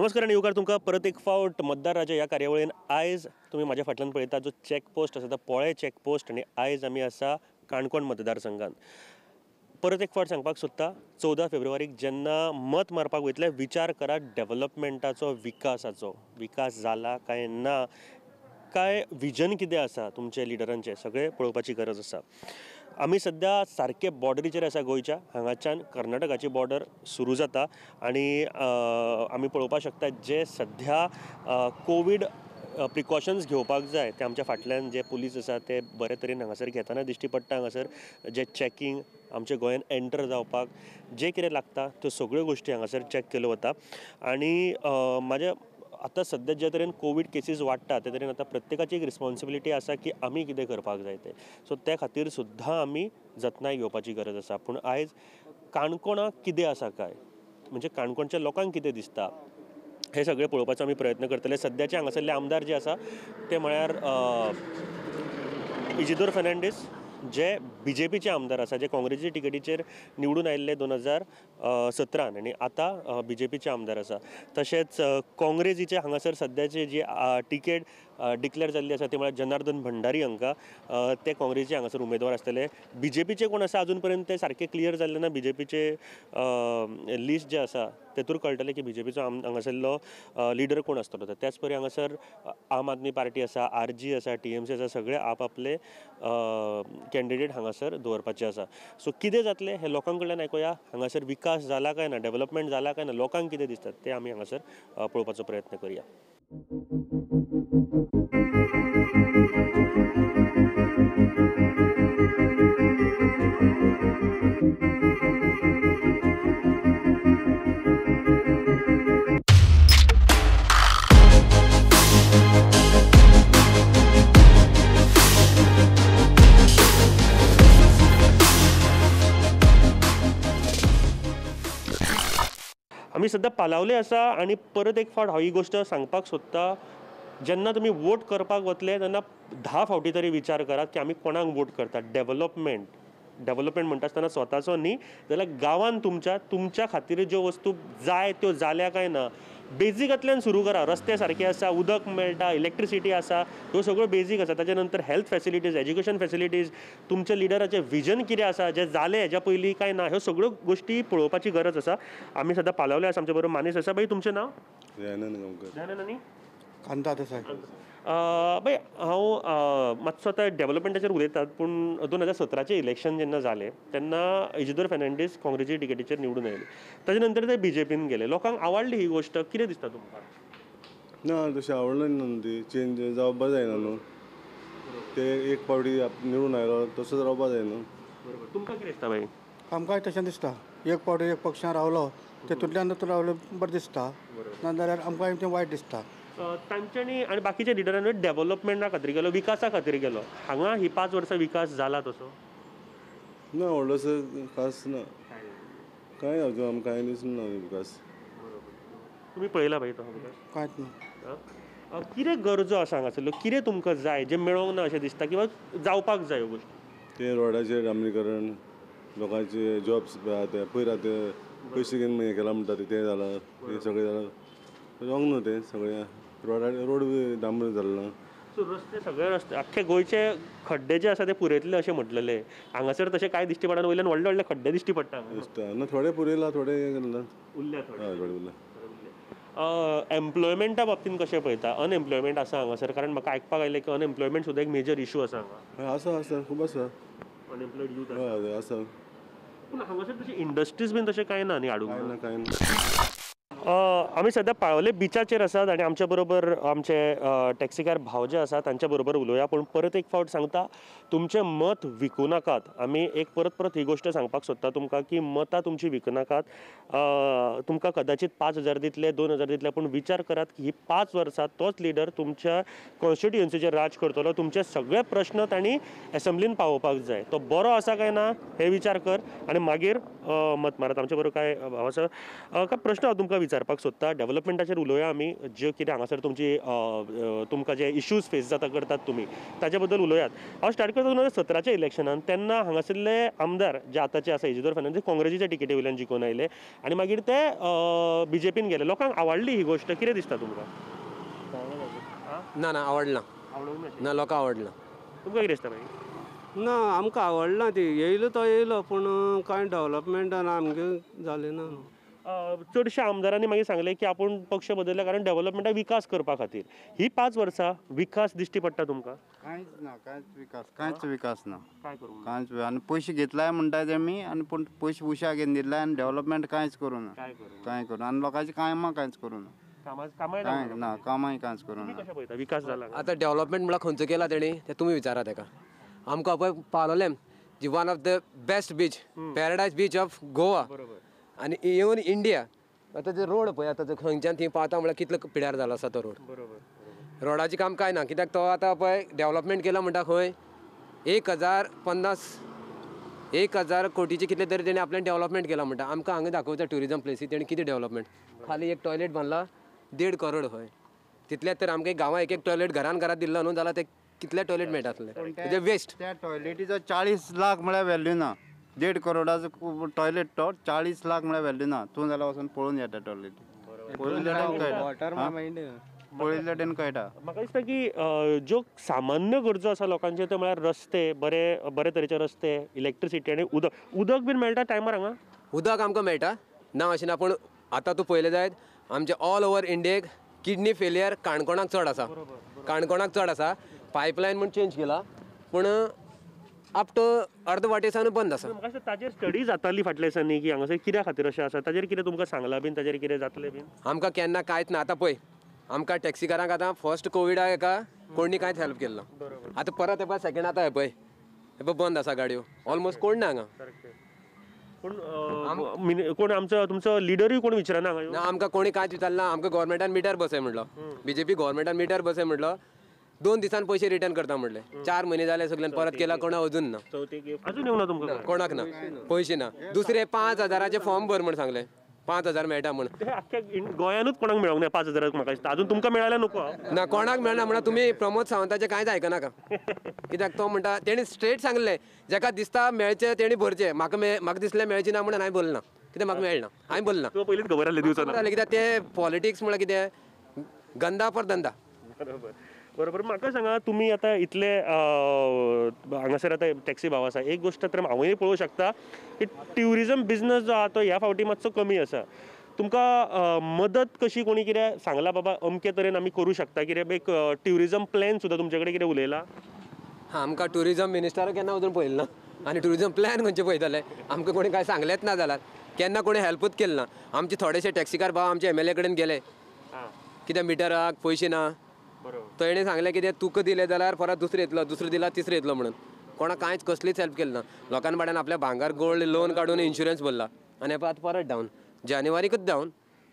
नमस्कार आनी येवकार तुमकां परत एक फावट मतदार राजा ह्या कार्यावळीन. आयज तुमी म्हाज्या फाटल्यान पळयता जो चॅक पोस्ट आसा तो पोळे चॅक पोस्ट आनी आयज आमी आसा काणकोण मतदारसंघात. परत एक फावट सांगपाक सोदता, 14 फेब्रुवारीक जेन्ना मत मारपाक वयतले विचार करात डेव्हलपमेंटाचो, विकासाचो. विकास जाला काय ना, काय विजन कितें आसा तुमचे लिडरांचें, सगळें पळोवपाची गरज आसा. आमी सद्या सारके बॉर्डरीचेर आसा गोंयच्या, हांगाच्यान कर्नाटकाची बॉर्डर सुरू जाता आनी आमी पळोवपाक शकता जे सद्या कोवीड प्रिकॉशन्स घेवपाक जाय ते आमच्या फाटल्यान जे पुलीस आसा ते बरे तरेन हांगासर घेतना दिश्टी पडटा. हांगासर जे चॅकिंग आमच्या गोंयान एंटर जावपाक जे कितें लागता त्यो सगळ्यो गोश्टी हांगासर चॅक केल्यो वता. आनी म्हाज्या आतां सद्या जे तरेन कोवीड केसीस वाडटा ते तरेन आतां प्रत्येकाची एक रिस्पॉन्सिबिलिटी आसा की आमी कितें करपाक जाय तें. सो त्या खातीर सुद्दां आमी जतनाय घेवपाची गरज आसा. पूण आयज काणकोणाक कितें आसा काय, म्हणजे काणकोणच्या लोकांक कितें दिसता हे सगळें पळोवपाचो आमी प्रयत्न करतले. सद्याचे हांगासरले आमदार जे आसा ते म्हळ्यार इजिदोर फेर्नांडीस, जे बीजेपीचे आमदार आसा, जे काँग्रेसीचे टिकेटीचेर निवडून आयिल्ले 2017 आनी आतां बीजेपीचे आमदार आसा. तशेंच काँग्रेसीचे हांगासर सद्याचे जी टिकेट डिक्लेअर जाल्ली आसा ती म्हळ्यार जनार्दन भंडारी हांकां, ते काँग्रेसीचे हांगासर उमेदवार आसतले. बीजेपीचे कोण आसा अजून पर्यंत ते सारके क्लियर जाल्ले ना. बीजेपीचे लिस्ट जे आसा तेतूर कळटलें की बीजेपीचो हांगासरलो लिडर कोण आसतलो. तर त्याच परी हांगासर आम आदमी पार्टी आसा, आरजी आसा, टीएमसी आसा, सगळे आपआपले कॅन्डिडेट हांगासर दवरपाचे आसा. सो कितें जातलें हें लोकां कडल्यान आयकुया. हांगासर विकास जाला काय ना, डेव्हलपमेंट जाला काय ना, लोकांक कितें दिसता तें आमी हांगासर पळोवपाचो प्रयत्न करुया. आमी सद्या पालावले आसा आनी परत एक फावट हांव ही गोश्ट सांगपाक सोदता, जेन्ना तुमी वोट करपाक वतले तेन्ना 10 फावटी तरी विचार करात की आमी कोणाक वोट करतात. डेव्हलपमेंट, डेव्हलपमेंट म्हणटा आसतना स्वताचो न्ही जाल्यार गांवान तुमच्या तुमच्या खातीर ज्यो वस्तू जाय त्यो जाल्या काय ना, बेजिकांतल्यान सुरू करा. रस्ते सारके आसा, उदक मेळटा, इलेक्ट्रिसिटी आसा, ह्यो सगळ्यो बेजीक आसा. ताच्या नंतर हेल्थ फॅसिलिटीज, एज्युकेशन फॅसिलिटीज, तुमच्या लिडराचें विजन कितें आसा, जें जालें हेज्या पयलीं काय ना, ह्यो सगळ्यो गोश्टी पळोवपाची गरज आसा. आमी सद्या पालावले आसा, आमचे बरोबर मानेस आसा. बाई तुमचें नांव? दयानंद गांवकर. दयानंद आनी कांता देसाय. बाय हांव मातसो आतां डेव्हलपमेंटाचेर उलयतात, पूण 2017चें इलेक्शन जेन्ना जालें तेन्ना इजिदोर फेर्नांडीस काँग्रेसी टिकेटीचेर निवडून आयले, ताजे नंतर ते बीजेपीन गेले. लोकांक आवडली ही गोश्ट, कितें दिसता तुमकां? ना, तशें आवडलें ना न्हू, ती चेंज जावपा जायना न्हू, ते एक फावटी निवडून आयलो तसोच रावपा जाय न्हू. बरोबर, तुमकां कितें दिसता बाई? आमकांय तशें दिसता, एक फावटी एक पक्षान रावलो तेतूंतल्यान रावलो बरें दिसता, नाजाल्यार आमकांय तें वायट दिसता. तांच्यांनी आनी बाकीच्या लिडरांनी डेव्हलपमेंटा खातीर गेलो, विकासा खातीर गेलो. हांगा ही 5 वर्सां विकास जाला तसो ना, व्हडलोसो खास ना, कांय अजून आमकां कांय दिसना विकास. तुमी पळयला बाई तो विकास? कांयच ना. कितें गरजो आसा हांगासरल्यो, कितें तुमकां जाय जें मेळोंक ना अशें दिसता किंवा जावपाक जाय ह्यो गोश्टी? तें रोडाचेर डांबरीकरण, लोकांचे जॉब्स ते पयर आतां पयशे घेवन हें केलां म्हणटा तें जालां, तें सगळें जालां रॉंग न्हू तें सगळें. रोड डांबर जाल्लो ना. सो रस्ते सगळे रस्ते आख्खे गोंयचे खड्डे जे आसा ते पुरयतले अशें म्हटलेले, हांगासर तशें कांय दिश्टी पडना, वयल्यान व्हडले व्हडले खड्डे दिश्टी पडटा. दिसता ना, थोडे पुरयला, थोडे केल्ला उरल्या, थोडे उरल्या. एम्प्लॉयमेंटा बाबतीन कशें पळयता? अनएम्प्लॉयमेंट आसा हांगासर, कारण म्हाका आयकपाक आयलें की अनएम्प्लॉयमेंट सुद्दां एक मेजर इशू आसा हांगा. आसा आसा, खूब आसा अनएम्प्लॉयड यूथ आसा. पूण हांगासर तशें इंडस्ट्रीज बीन तशें कांय ना न्ही हाडूंक? कांय ना, कांय ना. आमी सद्या पाळोले बिचाचेर आसात आनी आमच्या बरोबर आमचे टॅक्सीकार भाव जे आसा तांच्या बरोबर उलोवया. पूण परत एक फावट सांगता, तुमचें मत विकूं नाकात. आमी एक परत परत ही गोश्ट सांगपाक सोदता तुमकां की मतां तुमची विकूं नाकात. तुमकां कदाचीत 5,000 दितले, 2,000 दितले, पूण विचार करात की ही 5 वर्सां तोच लिडर तुमच्या कॉन्स्टिट्युएन्सीचेर राज करतलो, तुमचे सगळे प्रश्न तांणी एसेंब्लीन पावोवपाक जाय. तो बरो आसा काय ना हे विचार कर आनी मागीर मत मारात. आमचे बरोबर काय भाव आसा, काय प्रश्न हांव तुमकां विचारपाक सोदता. सोदता. डेव्हलपमेंटाचेर उलोवया आमी, ज्यो कितें हांगासर तुमची तुमकां जे इश्यूज फेस जाता करतात तुमी ताचे बद्दल उलोवयात. हांव स्टार्ट करता 2017च्या इलेक्शनान. तेन्ना हांगासरले आमदार जे आतांचे आसा इजिदोर फर्नांडीस काँग्रेसीच्या टिकेटी वयल्यान जिखून आयले आनी मागीर ते बीजेपीन गेले. लोकांक आवडली ही गोश्ट, कितें दिसता तुमकां? ना ना आवडना, ना लोकांक आवडना. तुमकां कितें दिसता मागीर? ना आमकां आवडना ती, येयलो तो येयलो पूण कांय डेवलपमेंट ना आमगे जालें ना. चडश्या आमदारांनी मागीर सांगलें की आपूण पक्ष बदलला कारण डेव्हलपमेंटाक विकास करपा खातीर. ही 5 वर्सां विकास दिश्टी पडटा तुमकां? कांयच ना, कांयच विकास, कांयच विकास ना, काय करूं कांयच. आनी पयशे घेतलाय म्हणटा तेमी आनी पूण पयशे उशा घेवन दिलाय आनी डेवलपमेंट कांयच करूं ना, कांय करूं आनी लोकांचीं कामां कांयच करूं ना, कांय ना, कामांय कांयच करूं ना. विकास जाला आतां डेवलपमेंट म्हळ्यार खंयचो केला तेणी तें तुमी विचारा तेका. आमकां पळय पालोलेम जी one of the best beach, paradise beach of Goa आनी इवन इंडिया. आतां जे रोड पळय आतां खंयच्यान थंय पावता म्हळ्यार कितलो पिड्यार जालो आसा तो रोड. रोडाचें काम कांय ना, कित्याक तो आतां पळय डेवलपमेंट केला म्हणटा खंय 1050 1000 कोटीचे कितले तरी तेणी आपल्यान डेवलपमेंट केला म्हणटा. आमकां हांगा दाखोवचा ट्युरिजम प्लेसी तेणी कितें डेवलपमेंट, खाली एक टॉयलेट बांदला 1.5 करोड खंय. तितल्यात तर आमकां गांवां एक एक टॉयलेट घरान घरात दिल्लो न्हू जाल्यार ते कितले टॉयलेट मेळटा आसले वेस्ट. त्या टॉयलेटीचो 40 लाख म्हळ्यार व्हॅल्यू ना, 1.5 करोडाचो टॉयलेट तो 40 लाख म्हळ्यार व्हॅल्यू ना. तूं जाल्यार वचून पळोवन येता टॉयलेट, पळयल्ल्या कडेन कळटा. म्हाका दिसता की ज्यो सामान्य गरजो आसा लोकांच्यो त्यो म्हळ्यार रस्ते, बरे बरे तरेचे रस्ते, इलेक्ट्रिसिटी आनी उदक. उदक बीन मेळटा टायमार हांगा? उदक आमकां मेळटा ना अशें ना, पूण आतां तूं पळयलें जायत आमचे ऑल ओवर इंडियेक किडनी फेलियर काणकोणाक चड आसा, काणकोणाक चड आसा. पायपलायन म्हूण चेंज केला पूण अप टू अर्द वाटे सावन बंद आसा. म्हाका दिसता ताजेर स्टडी जाताली फाटल्या दिसांनी की हांगासर कित्या खातीर अशें आसा, ताजेर कितें तुमकां सांगलां बीन, ताजेर कितें जातलें बीन? आमकां केन्ना कांयच ना. आतां पळय आमकां टॅक्सीकारांक आतां फर्स्ट कोविडाक एका कोणी कांयच हेल्प केल्लो ना, आतां परत एका सेकेंड आतां हें पळय हें पळय बंद आसा गाडयो ऑलमोस्ट, कोण ना हांगा. कोण कोण आमचो तुमचो लिडरूय कोण विचारना हांगा? ना आमकां कोणी कांयच विचारना. आमकां गोवोरमेंटान मिटर बसय म्हणलो, बीजेपी गोवोरमेंटान मिटर बसय म्हणलो, 2 दिसान पयशे रिटर्न करता म्हणले. 4 म्हयने जाले सगळ्यान परत केला, कोणा अजून ना, अजून येवना तुमकां, कोणाक ना, पयशे ना. दुसरे 5000 फॉर्म भर म्हण सांगले, 5000 मेळटा म्हण. आख्ख्या गोंयानूच कोणाक मेळोंक ना 5000 म्हाका दिसता. अजून तुमकां मेळ्ळ्यार नको ना, कोणाक मेळना म्हणा. तुमी प्रमोद सावंताचें कांयच आयकनाका, कित्याक तो म्हणटा तेणी स्ट्रेट सांगलें, जेका दिसता मेळचें तेणी भरचें. म्हाका म्हाका दिसलें मेळचें ना म्हणून हांवें भरलें ना, कित्याक म्हाका मेळना, हांवें भरलें ना. पयलींच खबर आसलें दिवचो ना, कित्याक ते पॉलिटिक्स म्हळ्यार कितें गंदा पर धंदा. बरोबर बरोबर. म्हाका सांगा तुमी आतां इतले हांगासर आतां टॅक्सी भाव आसा, एक गोश्ट तर हांवूय पळोवंक शकता की ट्युरिजम बिजनस जो आहा तो ह्या फावटी मातसो कमी आसा. तुमकां मदत कशी कोणी कितें सांगलां बाबा अमके तरेन आमी करूं शकता कितें, एक ट्युरिजम प्लॅन सुद्दां तुमचे कडेन कितें उलयलां? हां, आमकां ट्युरिजम मिनिस्टर केन्ना वचून पळयलें ना आनी ट्युरिजम प्लॅन खंयचे पळयतले, आमकां कोणी कांय सांगलेंच ना जाल्यार, केन्ना कोणी हेल्पूच केलें ना. आमचे थोडेशे टॅक्सीकार भाव आमचे एमएलए कडेन गेले, कित्याक मिटराक पयशे ना, तो हेणें सांगलें कितें तुका दिलें जाल्यार परत दुसरें येतलो, दुसरें दिला तिसरें येतलो म्हणून. कोणाक कांयच कसलीच हेल्प केली ना. लोकां बाड्यान आपल्या भांगर गोल्ड लोन काडून इन्शुरन्स भरला आनी आतां परत डावन, जानेवारीकच डावन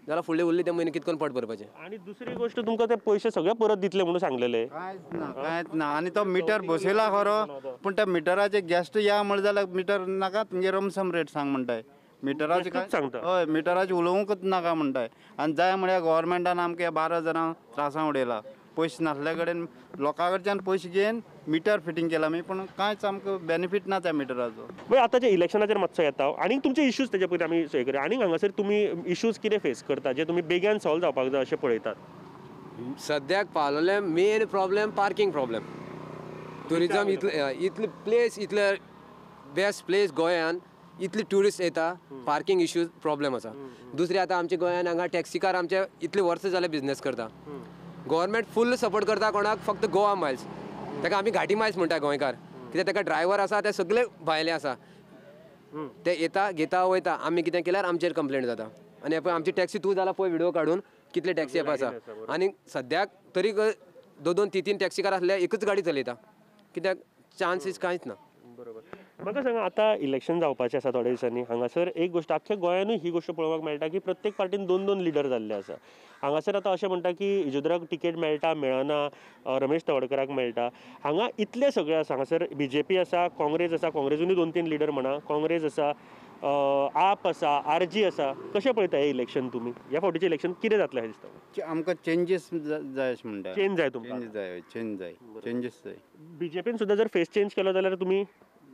जाल्यार फुडले उरले ते म्हयने कितकोन पोट भरपाचें. आनी दुसरी गोश्ट तुमकां ते पयशे सगळे परत दितले म्हणून सांगलेले? कांयच ना, कांयच ना. आनी तो मिटर बसयला खरो, पूण त्या मिटराचे गॅस्ट या म्हणलें जाल्यार मिटर नाका, तुमगे रमसम रेट सांग म्हणटाय. मिटराचे काय सांगता? हय, मिटराचे उलोवंकच नाका म्हणटाय. आनी जाय म्हळ्यार गोवोरमेंटान आमकां 12 जाणांक त्रासां उडयला, पयशे नासल्या कडेन लोकां कडच्यान पयशे घेवन मिटर फिटींग केला आमी, पूण कांयच आमकां बेनिफीट ना त्या मिटराचो. पळय आतांच्या इलेक्शनाचेर मातसो येता आनी तुमचे इश्यूज तेजे पयलीं आमी हें करूया. आनी हांगासर तुमी इश्यूज कितें फेस करता जे तुमी बेगीन सॉल्व जावपाक जाय अशें पळयतात? सद्याक पालोलें main problem parking problem. Tourism इतले इतले प्लेस, इतले बेस्ट प्लेस गोंयान, इतले ट्युरिस्ट येता, पार्किंग इश्यूज प्रॉब्लेम आसा. दुसरें आतां आमच्या गोंयान हांगा टॅक्सीकार आमचे इतले वर्सां जाले बिजनेस करता, गव्हर्मेंट फूल सपोर्ट करता कोणाक, फक्त गोवा मायल्स, ताका आमी घाटी मायल्स म्हणटा गोंयकार, कित्याक ताका ड्रायव्हर आसा ते सगळे भायले आसा, ते येता घेता वयता. आमी कितें केल्यार आमचेर कंप्लेन जाता. आनी पळय आमची टॅक्सी तूं जाल्यार पळय व्हिडियो काडून कितले टॅक्सी आसा. आनी सद्याक तरी 2 2 3 3 टॅक्सीकार आसले एकूच गाडी चलयता, कित्याक चान्सीस कांयच ना. बरोबर. म्हाका सांगा आतां इलेक्शन जावपाचें आसा थोड्या दिसांनी, हांगासर एक गोश्ट आख्ख्या गोंयानूय ही गोश्ट पळोवपाक मेळटा की प्रत्येक पार्टीन 2 2 लिडर जाल्ले आसा. हांगासर आतां अशें म्हणटा की इजिदोराक टिकेट मेळटा मेळना, रमेश तवडकराक मेळटा. हांगा इतले सगळे आसा, हांगासर बीजेपी आसा, काँग्रेस आसा, काँग्रेसूनय 2 3 लिडर म्हणा, काँग्रेस आसा, आप आसा, आरजी आसा, कशें पळयता हें इलेक्शन तुमी? ह्या फावटीचें इलेक्शन कितें जातलें अशें दिसता? आमकां चेंजीस जाय अशें म्हणटा. चेंज जाय तुमकां? चेंज जाय, चेंज जाय, चेंजीस जाय. बीजेपीन सुद्दां जर फेस चेंज केलो जाल्यार तुमी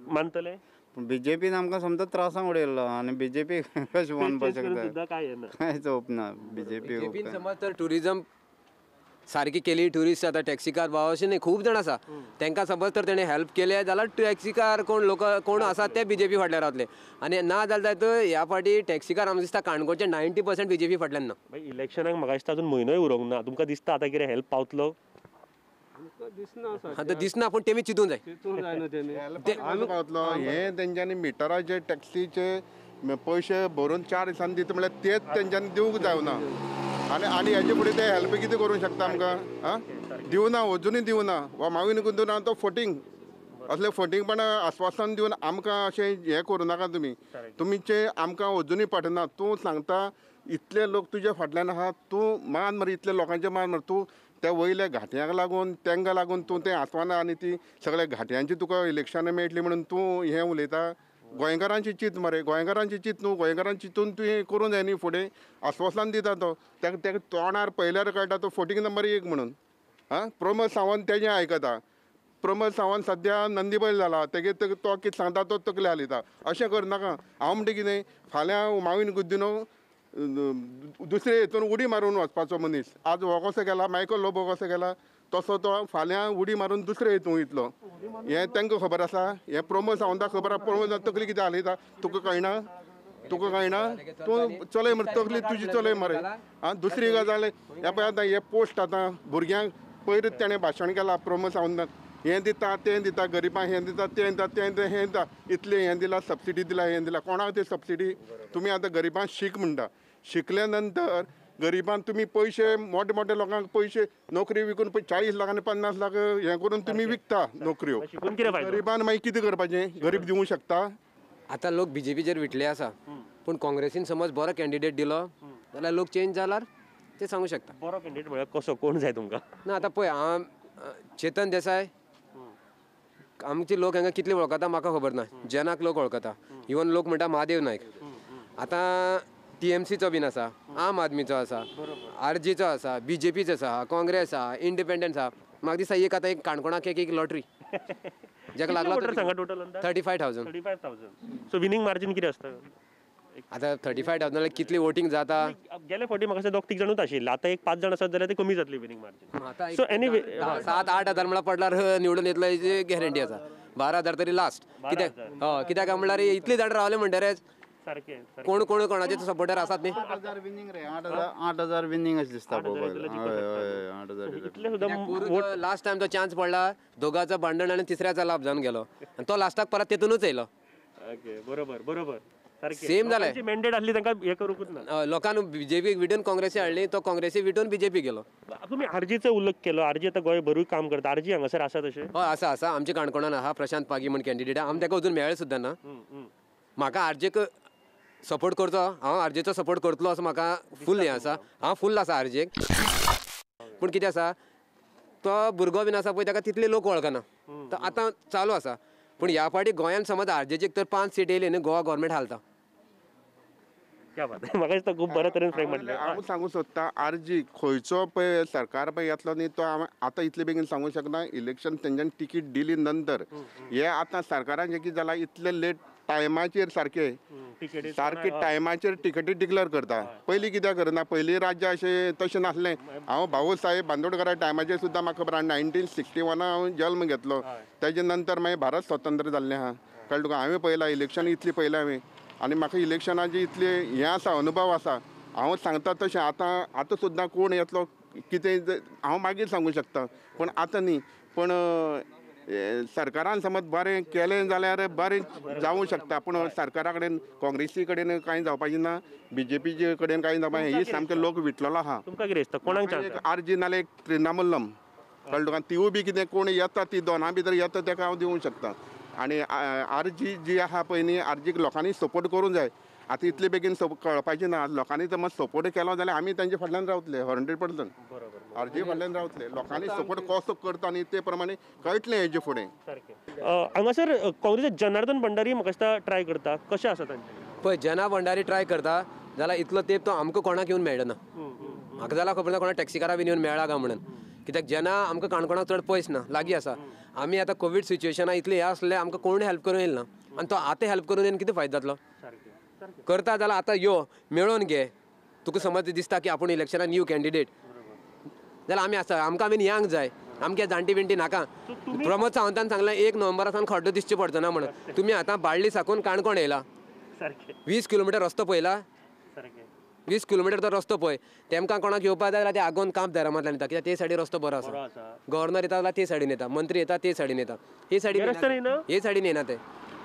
मानतले? पूण बीजेपीन आमकां समजा त्रासांक उडयल्लो आनी बीजेपी कशें मानपाक शकता? कांयच होप ना बीजेपी. बीजेपीन समज तर ट्युरिजम सारकी केली, ट्युरिस्ट आतां टॅक्सीकार भाव अशें न्ही खूब जाण आसा, तांकां समज तर तेणें हेल्प केले जाल्यार टॅक्सीकार कोण लोक कोण आसा ते बीजेपी फाटल्यान रावतले, आनी ना जाल्यार जायत ह्या फावटी टॅक्सीकार आमकां दिसता काणकोणचे 90% बीजेपी फाटल्यान ना. इलेक्शनाक म्हाका दिसता अजून म्हयनोय उरोंक ना, तुमकां दिसता आतां कितें हेल्प पावतलो? दिसना, आतां दिसना, पूण तेमी चिंतूंक जाय, चिंतूंक जाय न्हू तेमी पावतलो. हें तेंच्यांनी मिटराचे टॅक्सीचे पयशे भरून 4 दिसांनी दिता म्हणल्यार तेच तेंच्यांनी दिवंक जायना. आनी आनी हेजे फुडें ते हेल्प कितें करूंक शकता आमकां? आं, दिवना, अजुनूय दिवना. वा मागीर दिवना तो फटींग, असले फटींगपणां आस्वासन दिवन आमकां अशें हें करूं नाका तुमी. तुमचें आमकां अजुनूय पटना. तूं सांगता इतले लोक तुज्या फाटल्यान आहा, तूं मान मरे, इतले लोकांचें मान मरे, तूं त्या वयल्या घाटयांक लागून तांकां लागून तूं तें आसवाना आनी ती सगळ्या घाटयांची तुका इलेक्शनां मेळटली म्हणून तूं हें उलयता. गोंयकारांची चिंत मरे, गोंयकारांची चिंत न्हू, गोंयकारांची चिंतून तूं हें करूंक जाय न्ही. फुडें आस्वासन दिता तो, ताका ताका तोंडार पळयल्यार कळटा तो फटींग नंबर 1 म्हणून. आं, प्रमोद सावंत तेजें आयकता, प्रमोद सावंत सद्या नंदीबैल जाला, तेगे तो कितें सांगता तो तकली हालयता. अशें करनाका. हांव म्हणटा कितें, फाल्यां मावीन गुद्दिनो दुसरे हितून उडी मारून वचपाचो मनीस आज हो कसो गेला, मायकल लोबो कसो गेला, तसो तो फाल्यां उडी मारून दुसरे हितून वयतलो. हें तांकां खबर आसा, हें प्रमोद सावंताक खबर आसा. प्रमोद तकली कितें हालयता तुका कळना, तुका कळना, तूं चलय मरे, तकली तुजी चलय मरे. आं, दुसरी गजाल हें पळय, आतां हे पोस्ट आतां भुरग्यांक पयर तेणें भाशण केलां प्रमोद सावंतान, हें दिता तें दिता, गरिबांक हें दिता तें दिता, तें दिता, हें दिता, इतलें हें दिलां, सबसिडी दिला, हें दिला. कोणाक ती सबसिडी? तुमी आतां गरिबांक शीक म्हणटा, शिकल्या नंतर गरिबांक तुमी पयशे, मोठे मोठे लोकांक पयशे, नोकरी विकून 40 लाख आनी 50 लाख हें करून तुमी विकता नोकऱ्यो. गरिबान मागीर कितें करपाचें? गरीब दिवंक शकता? आतां लोक बीजेपीचेर विटले आसा, पूण काँग्रेसीन समज बरो कॅन्डिडेट दिलो जाल्यार लोक चेंज जाल्यार ते सांगू शकता. बरो कॅन्डिडेट म्हळ्यार कसो, कोण जाय तुमकां? ना आतां पळय, हांव चेतन देसाय आमचे लोक हांगा कितले वळखता म्हाका खबर ना, जनाक लोक वळखता, इवन लोक म्हणटा महादेव नायक. आतां टीएमसीचो बीन आसा, आम आदमीचो आसा, आरजीचो आसा, बीजेपीचो आसा, काँग्रेस आसा, इंडिपेंडन्स आसा. म्हाका दिसता एक आतां एक काणकोणाक एक लॉटरी जाका लागला 35,000. 35,000. सो विनींग मार्जीन कितें आसता? आतां 35,000 कितली वोटींग जाता? गेले फावटी म्हाका 2-3 जाणूच आशिल्ले, आतां एक 5 जाण आसात जाल्यार ते कमी जातली विनींग मार्जीन. सो एनीवे 7-8 हजार म्हळ्यार पडल्यार निवडून येतलो हेची गॅरंटी आसा. 12,000 तरी लास्ट. कित्याक हय, कित्याक काय म्हणल्यार इतली जाण रावले म्हणटरेच सारकें कोण कोण कोणाचे सपोर्टर आसात न्ही. 8,000 विनींग रे, 8,000 विनींग अशें दिसता पळोवपाक. 8,000 इतले सुद्दां लास्ट टायम तो चान्स पडला, दोगांचो भांडण आनी तिसऱ्याचा लाभ जावन गेलो आनी तो लास्टाक परत तेतूनच येयलो. ओके, बरोबर बरोबर, सेम जालें. मॅन्डेट आसली तांकां हें करूंकूच ना. लोकांनी बीजेपीक विटून काँग्रेसी हाडली, तो काँग्रेसी विटून बीजेपी गेलो. तुमी आरजीचो उल्लेख केलो, आरजी आतां गोंय भरूय काम करता, आरजी हांगासर आसा तशें? हय आसा, आसा. आमच्या काणकोणान आहा प्रशांत पागी म्हण कॅन्डिडेट, आमी ताका अजून मेळ्ळें सुद्दां ना. म्हाका आरजीक सपोर्ट करचो, हांव आरजीचो सपोर्ट करतलो असो म्हाका फूल हें आसा, हांव फूल आसा आरजीक. पूण कितें आसा, तो भुरगो बीन आसा पळय ताका तितले लोक वळखना, तो आतां चालू आसा. पूण ह्या फावटी गोंयान समज आरजीचेक तर 5 सीट येयली न्ही, गोवा गव्हर्मेंट हालता. क्या बात, म्हाका दिसता खूब बऱ्या तरेन फ्रेंक म्हटलें. हांव सांगूंक सोदता, आरजी खंयचो पळय सरकार पळय येतलो न्ही तो हांव आतां इतले बेगीन सांगूंक शकना. इलेक्शन तेंच्यांनी तिकीट दिली नंतर हे आतां सरकारान जें कितें जालां, इतले लेट टायमाचेर सारके सारके टायमाचेर टिकेटी डिक्लेअर करता. पयलीं कित्याक करना? पयलीं राज्य अशें तशें नासलें. हांव भाऊ साहेब बांदोडकरा टायमाचेर सुद्दां म्हाका खबर आसा, 1961 हांव जल्म घेतलो, तेजे नंतर मागीर भारत स्वतंत्र जाल्लें आहा. कळ्ळें तुका? हांवें पळयलां इलेक्शन इतलीं पळयलां हांवें, आनी म्हाका इलेक्शनाची इतली हें आसा, अनुभव आसा. हांव सांगता तशें आतां आतां सुद्दां कोण येतलो कितें हांव मागीर सांगूं शकता, पूण आतां न्ही. पूण सरकारान समज बरें केलें जाल्यार बरें जावूं शकता, पूण सरकारा कडेन काँग्रेसी कडेन कांय जावपाचें ना, बीजेपीचे कडेन कांय जावपाचें. ही सामकें लोक विटलेलो आहा. तुमकां कितें दिसता कोणाक चान्स? आरजी नाल्यार एक त्रिनामूलम, कळ्ळें तुका? तिवूय बी कितें कोण येता ती दोना भितर येता ताका हांव दिवूंक शकता. आनी आरजी जी आहा पळय न्ही, आरजीक लोकांनी सपोर्ट करूंक जाय. आतां इतले बेगीन कळपाचें ना, लोकांनी समज सपोर्ट केलो जाल्यार आमी तांचे फाटल्यान रावतले 100%. आरजी फाटल्यान रावतले. लोकांनी सपोर्ट कसो करता न्ही ते प्रमाणे कळटलें हेजे फुडें. सारकें. हांगासर काँग्रेसीचे जनार्दन भंडारी म्हाका दिसता ट्राय करता, कशें आसा तांचें? पळय जना भंडारी ट्राय करता जाल्यार इतलो तेंप तो आमकां कोणाक येवन मेळना. म्हाका जाल्यार खबर ना कोणा टॅक्सीकारा बीन येवन मेळ्ळा काय म्हणून, कित्याक जेन्ना आमकां काणकोणाक चड पयस ना, लागीं आसा. आमी आतां कोवीड सिच्युएशना इतलें हें आसलें आमकां कोण हेल्प करून येयला ना, आनी तो आतां हेल्प करून येवन कितें फायदो जातलो? करता जाल्यार आतां यो मेळोवन घे, तुका समज दिसता की आपूण इलेक्शनान न्यू कॅन्डिडेट जाल्यार आमी आसा, आमकां बीन यांग जाय, आमकां जाणटी बिणटी नाका. प्रमोद सावंतान सांगलें 1 नोव्हेंबरा सावन खड्डो दिसचे पडचो ना म्हणून, तुमी आतां बाळ्ळी साकून काणकोण येयला, 20 किलोमिटर रस्तो पळयला, 20 किलोमिटर तो रस्तो पळय. तेमकां कोणाक येवपा जाय जाल्यार ते आगोन कांप दारामांतल्यान येता, कित्याक ते सायडीन रस्तो बरो आसा. गव्हर्नर येता जाल्यार ते सायडीन येता, मंत्री येता ते सायडीन येता, हे सायडीन हे सायडीन येना, ते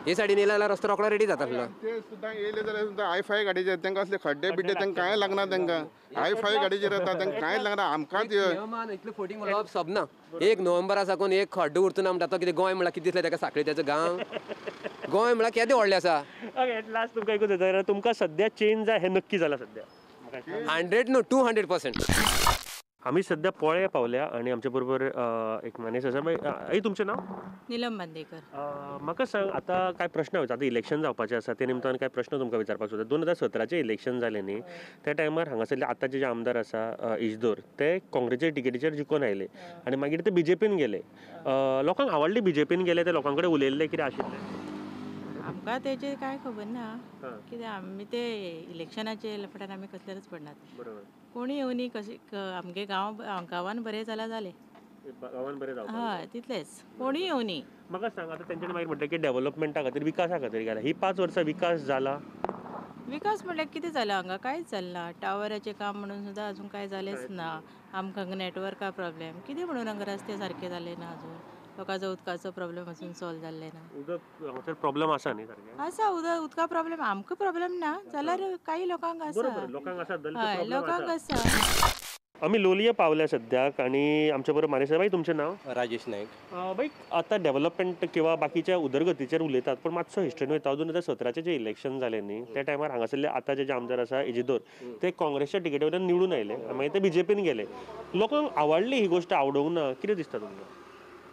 हे सायडीन येयले जाल्यार रस्तो रोकडो रेडी जाता. ते सुद्दां येयले जाल्यार सुद्दां हाय फाय गाडयेचेर तांकां असले खड्डे बिड्डे तांकां कांय लागना, तांकां हाय फाय गाडयेचेर येता तांकां कांय लागना. आमकांच इतलें फोटींग उलोवप सोबना. 1 नोव्हेंबरा साकून एक खड्डो उरचो ना म्हणटा तो कितें गोंय म्हणल्यार कितें दिसलें ताका साखळी तेचो गांव? गोंय म्हणल्यार केदें व्हडलें आसा. लास्ट तुमकां एकूच विचारता, तुमकां सद्या चेंज जाय हें नक्की जालां सद्या? 100 न्हू 200%. आमी सद्या पोळे पावल्या आनी आमचे बरोबर एक मानेस आसा. आई तुमचें नांव? निलम बांदेकर. म्हाका सांग आतां कांय प्रश्न आतां इलेक्शन जावपाचें आसा ते निमतान कांय प्रश्न तुमकां विचारपाक सोदता. 2017चें इलेक्शन जालें न्ही त्या टायमार हांगासरले आतांचे जे आमदार आसा इजदोर ते काँग्रेसच्या टिकेटीचेर जिखून आयले आनी मागीर ते बीजेपीन गेले. लोकांक आवडली बीजेपीन गेले ते लोकां कडेन उलयल्ले कितें आशिल्लें? आमकां तेजें कांय खबर ना, कित्याक आमी ते इलेक्शनाचे लफड्यान आमी कसलेच पडनात. कोणी येवनी कशें आमगे गांव गांवान बरें जाल्यार जालें, गांवान बरें जावपाक हय तितलेंच, कोणी येवनी. म्हाका सांग आतां तेंच्यांनी मागीर म्हणटा की डेव्हलपमेंटा खातीर विकासा खातीर गेला, ही 5 वर्सां विकास जाला? विकास म्हणल्यार कितें जाला हांगा? कांयच जालें ना. टावराचें काम म्हणून सुद्दां अजून कांय जालेंच ना. आमकां हांगा नेटवर्का प्रॉब्लेम कितें म्हणून हांगा रस्ते सारके जाले ना अजून, लोकांचो उदकाचो प्रॉब्लेम अजून सॉल्व जाल्ले ना. उदक हांगासर प्रॉब्लेम आसा न्ही सारकें? आसा, उदक उदका प्रॉब्लेम आमकां प्रॉब्लेम ना जाल्यार काही लोकांक आसा, लोकांक आसा, हय लोकांक आसा. आमी लोलये पावल्या सद्याक आनी आमचे बरोबर मानेस. बाई तुमचें नांव? राजेश नायक. बाई आतां डेव्हलपमेंट किंवा बाकीच्या उदरगतीचेर उलयतात पूण मातसो हिस्ट्रीन वयता. 2017चें जें इलेक्शन जालें न्ही त्या टायमार हांगासरले आतांचे जे आमदार आसा इजिदोर ते काँग्रेसच्या टिकेटी वयल्यान निवडून आयले, मागीर ते बीजेपीन गेले. लोकांक आवडली ही गोश्ट, आवडूंक ना, कितें दिसता तुमकां?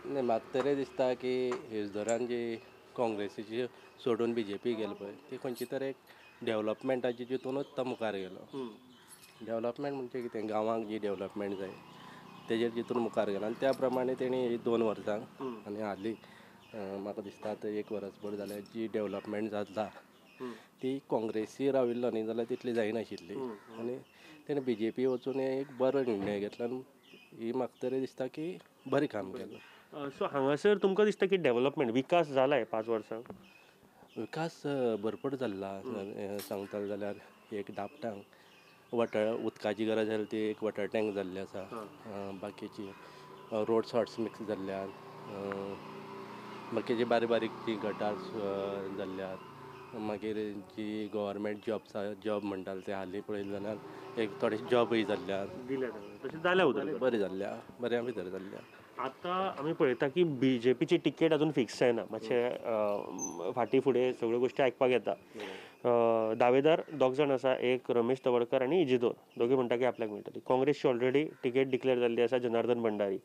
न्ही म्हाका तरी दिसता की इजदोरान जी काँग्रेसीची सोडून बीजेपी गेले पळय ती खंयची तर एक डेव्हलपमेंटाची जितूनच तो मुखार गेलो. डेव्हलपमेंट म्हणजे कितें, गांवांक जी डेव्हलपमेंट जाय तेजेर जितून मुखार गेलो आनी त्या प्रमाणे तेणी ही 2 वर्सां आनी हालीं म्हाका दिसता आतां 1 वर्सभर जाल्यार जी डेव्हलपमेंट जाता ती काँग्रेसी राविल्लो न्ही जाल्यार तितली जायनाशिल्ली आनी तेणें बीजेपी वचून एक बरो निर्णय घेतलो आनी ही म्हाका तरी दिसता की बरें काम केलां. सो हांगासर तुमकां दिसता की डेव्हलपमेंट विकास जाला 5 वर्सां? विकास भरपूर जाल्ला सांगतलो जाल्यार एक दापटांक वॉटर उदकाची गरज आसली ती एक वॉटर टँक जाल्ली आसा, बाकीची रोड शॉर्ट्स मिक्स जाल्ल्यान, बाकीची बारीक बारीक जी गटार जाल्ल्यान, मागीर जी गव्हर्मेंट जॉब्स जॉब म्हणटाले ते हालीं पळयलें जाल्यार एक थोडे जॉबूय जाल्ल्यान तशें जाल्या उदरगत बरें जाल्ल्या, बऱ्या भितर जाल्ल्या. आतां आमी पळयता की बीजेपीची तिकेट अजून फिक्स जायना, मातशें फाटीं फुडें सगळ्यो गोश्टी आयकपाक येता. दावेदार दोग जाण आसा, एक रमेश तवडकर आनी इजिदोर, दोगी म्हणटा की आपल्याक मेळटली. काँग्रेसची ऑलरेडी तिकेट डिक्लेअर जाल्ली आसा जनार्दन भंडारी,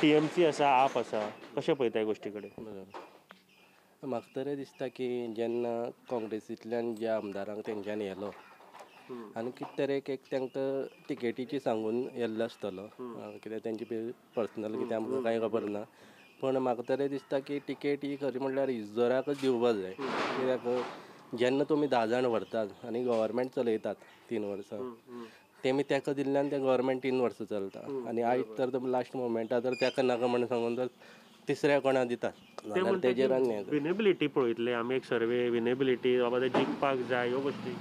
टीएमसी आसा, आप आसा, कशें पळयता ह्या गोश्टी कडेन? म्हाका तरी दिसता की जेन्ना काँग्रेसींतल्यान ज्या आमदारांक तेंच्यांनी येलो आनी कितें तरी एक तांकां तिकेटीची सांगून येल्लो आसतलो, कित्याक तेंची पर्सनल कितें आमकां कांय खबर ना, पूण म्हाका तरी दिसता की तिकेट ही खरी म्हणल्यार इजोराकच दिवपाक जाय. कित्याक जेन्ना तुमी 10 जाण व्हरतात आनी गव्हर्मेंट चलयतात 3 वर्सां, तेमी ताका दिल्ल्यान तें गव्हर्मेंट 3 वर्सां चलता आनी आयज तर तुमी लास्ट मोमेंटार जर ताका नाका म्हण सांगून जर तिसऱ्या कोणा दितात जाल्यार तेजेर आनी विनेबिलिटी पळयतले आमी, एक सर्वे विनेबिलिटी बाबा ते जिखपाक जाय ह्यो गोश्टी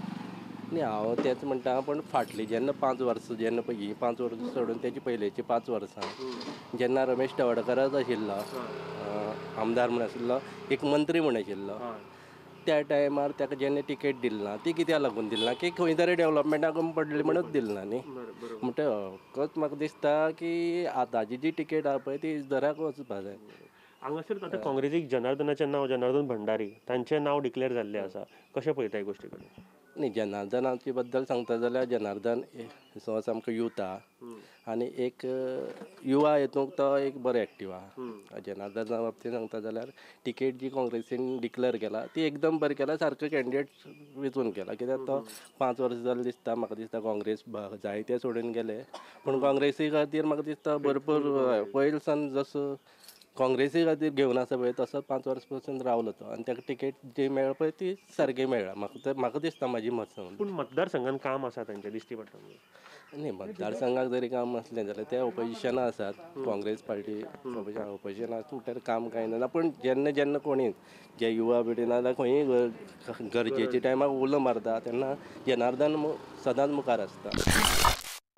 न्ही. हांव तेंच म्हणटा, पूण फाटलीं जेन्ना 5 वर्सां जेन्ना पळय हीं 5 वर्सां सोडून तेजी पयलेची 5 वर्सां जेन्ना रमेश तवडकरच आशिल्लो आमदार म्हूण आशिल्लो, एक मंत्री म्हूण आशिल्लो, त्या टायमार ताका जेन्ना तिकेट दिली ना ती कित्याक लागून दिली ना की खंय तरी डेव्हलपमेंटाक पडली म्हणूच दिली ना न्ही. म्हणटकच म्हाका दिसता की आतांची जी तिकेट आहा पळय ती इजदराक वचपा जाय. हांगासर आतां काँग्रेसीक जनार्दनाचें नांव, जनार्दन भंडारी तांचें नांव डिक्लेअर जाल्लें आसा, कशें पळयता ह्या गोश्टी कडेन? न्ही, जनार्दनाचे बद्दल सांगता जाल्यार जनार्दन समज आमकां यूथ आहा आनी एक युवा हेतूंक तो एक बरो एक्टीव आहा. जनार्दना बाबतींत सांगता जाल्यार टिकेट जी काँग्रेसीन डिक्लेर केला ती एकदम बरी केला, सारको कॅन्डिडेट वेंचून केला. कित्याक तो 5 वर्सां जालें दिसता म्हाका दिसता काँग्रेस जायते सोडून गेले, पूण काँग्रेसी खातीर म्हाका दिसता भरपूर पयलीं सावन जसो काँग्रेसी खातीर घेवन आसा पळय तसो 5 वर्सां पासून रावलो तो आनी ताका टिकेट जी मेळ्ळा पळय ती सारकी मेळ्ळा. म्हाका दिसता म्हाजी मत सांगून. पूण मतदारसंघान काम आसा तांचें दिश्टी पडटा? न्ही, मतदारसंघाक जरी काम आसलें जाल्यार ते ओपोजिशनां आसात, काँग्रेस पार्टी ओपोजिशन आसा म्हणल्यार काम कांय ना. पूण जेन्ना जेन्ना कोणी जे युवा पिढी ना जाल्यार खंयी गरजेच्या टायमाक उलो मारता तेन्ना जनार्दन सदांच मुखार आसता.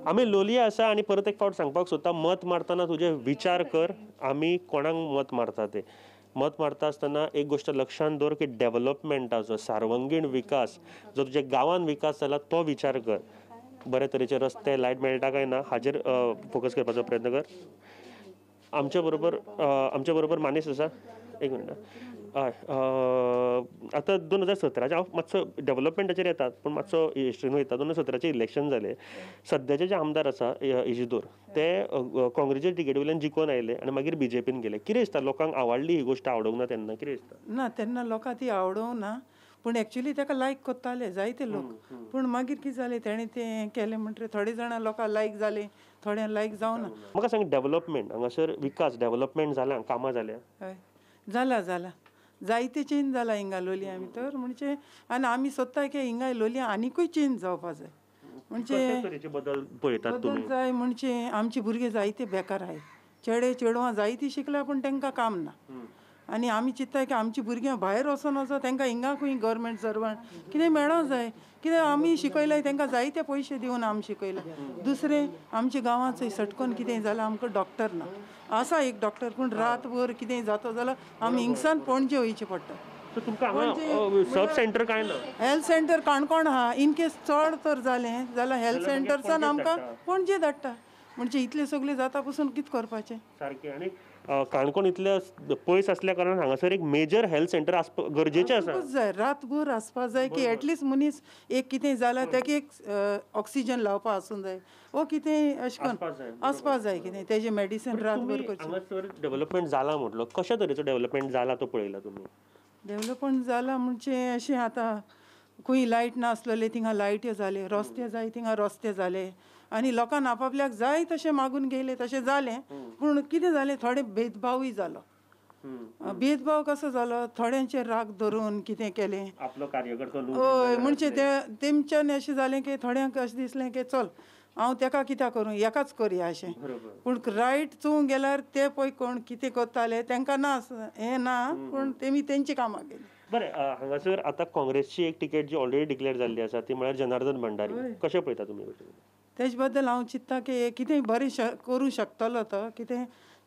आमी लोलया आसा आनी परत एक फावट सांगपाक सोदता, मत मारतना तुजे विचार कर आमी कोणाक मत मारता ते. मत मारता आसतना एक गोश्ट लक्षांत दवर की डेवलपमेंटाचो सार्वंगीण विकास जो तुज्या गांवान विकास जाला तो विचार कर. बरे तरेचे रस्ते, लायट मेळटा काय ना हाजेर फोकस करपाचो प्रयत्न कर. आमच्या बरोबर मानेस आसा. एक मिनट. हय, आतां 2017 हांव मातसो डेवलपमेंटाचेर येतात पूण मातसो हिस्ट्रीन वयता. 2017 इलेक्शन जालें, सद्याचे जे आमदार आसा इजिदोर ते काँग्रेसीचे टिकेटी वयल्यान जिखून आयले आनी मागीर बीजेपीन गेले. कितें दिसता लोकांक आवडली ही गोश्ट, आवडूंक ना तेन्ना कितें दिसता? ना, तेन्ना लोकांक ती आवडूंक ना, पूण एक्चुली ताका लायक करताले जायते लोक. पूण मागीर कितें जालें, तेणें तें केलें म्हणटकीर थोडे जाणां लोकांक लायक जालें, थोड्यांक लायक जावना. म्हाका सांग, डेवलपमेंट हांगासर विकास डेवलपमेंट जाला, कामां जाल्या? हय, जाला जाला, जायते चेंज जाला हिंगा लोलया भितर. म्हणजे आनी आमी सोदता की हिंगा लोलया आनिकूय चेंज जावपा जाय. म्हणजे बदल पळयतात बदल जाय म्हणजे आमचे भुरगे जायते बेकार आहाय, चेडे चेडवां जायतीं शिकल्या पूण तांकां काम ना. आनी आमी चिंत्ताय की आमची भुरग्यां भायर वचोन वचो तांकां हिंगा खंय गव्हर्मेंट सर्वंट कितें मेळोंक जाय. कित्याक आमी शिकयलाय तांकां जायते पयशे दिवन आमी शिकयला. दुसरें आमच्या गांवांत सटकोन कितें जाल्यार आमकां डॉक्टर ना. आसा एक डॉक्टर पूण रातभर कितें जाता जाल्यार आमी हिंगसान पणजे वयचें पडटा. सब सेंटर काय ना? हेल्थ सेंटर काणकोण आहा. इन केस चड तर जालें जाल्यार हेल्थ सेंटरसान आमकां पणजे धाडटा. म्हणजे इतलें सगळें जाता पसून कितें करपाचें सारकें. आनी काणकोण इतले पयस आसल्या कारणान हांगासर एक मेजर हेल्थ सेंटर आसपा गरजेचें आसा. जाय, रातभर आसपा जाय की एटलिस्ट मनीस एक कितें जाल्यार ताका एक ऑक्सिजन लावपा आसूंक जाय वो कितें अशें करून आसपा जाय कितें तेजें मेडिसिन रातभर करचें. हांगासर डेवलपमेंट जाला म्हटलो, कशा तरेचो डेवलपमेंट जाला तो पळयला तुमी? डेवलपमेंट जाला म्हणजे अशें आतां खंय लायट नासलेले थिंगा लायट्यो जाले, रस्ते जाय थिंगा रस्ते जाले आनी लोकांक आपापल्याक जाय तशें मागून गेले तशें जालें. पूण कितें जालें, थोडे भेदभावूय जालो. भेदभाव कसो जालो, थोड्यांचेर राग धरून कितें केलें आपलो कार्यकर्तो. हय, म्हणजे ते तेमच्यान अशें जालें की थोड्यांक अशें दिसलें की चल हांव तेका कित्याक करूं, एकाच करया अशें. पूण रायट चोवंक गेल्यार ते पळय कोण कितें करताले तांकां ना हें ना, पूण तेमी तेंची कामां केली. बरें, हांगासर आतां काँग्रेसची एक टिकेट जी ऑलरेडी डिक्लेअर जाल्ली आसा ती म्हळ्यार जनार्दन भंडारी. कशें पळयता तुमी? तेजे बद्दल हांव चिंत्ता की कितें बरें करूं शकतलो तो, कितें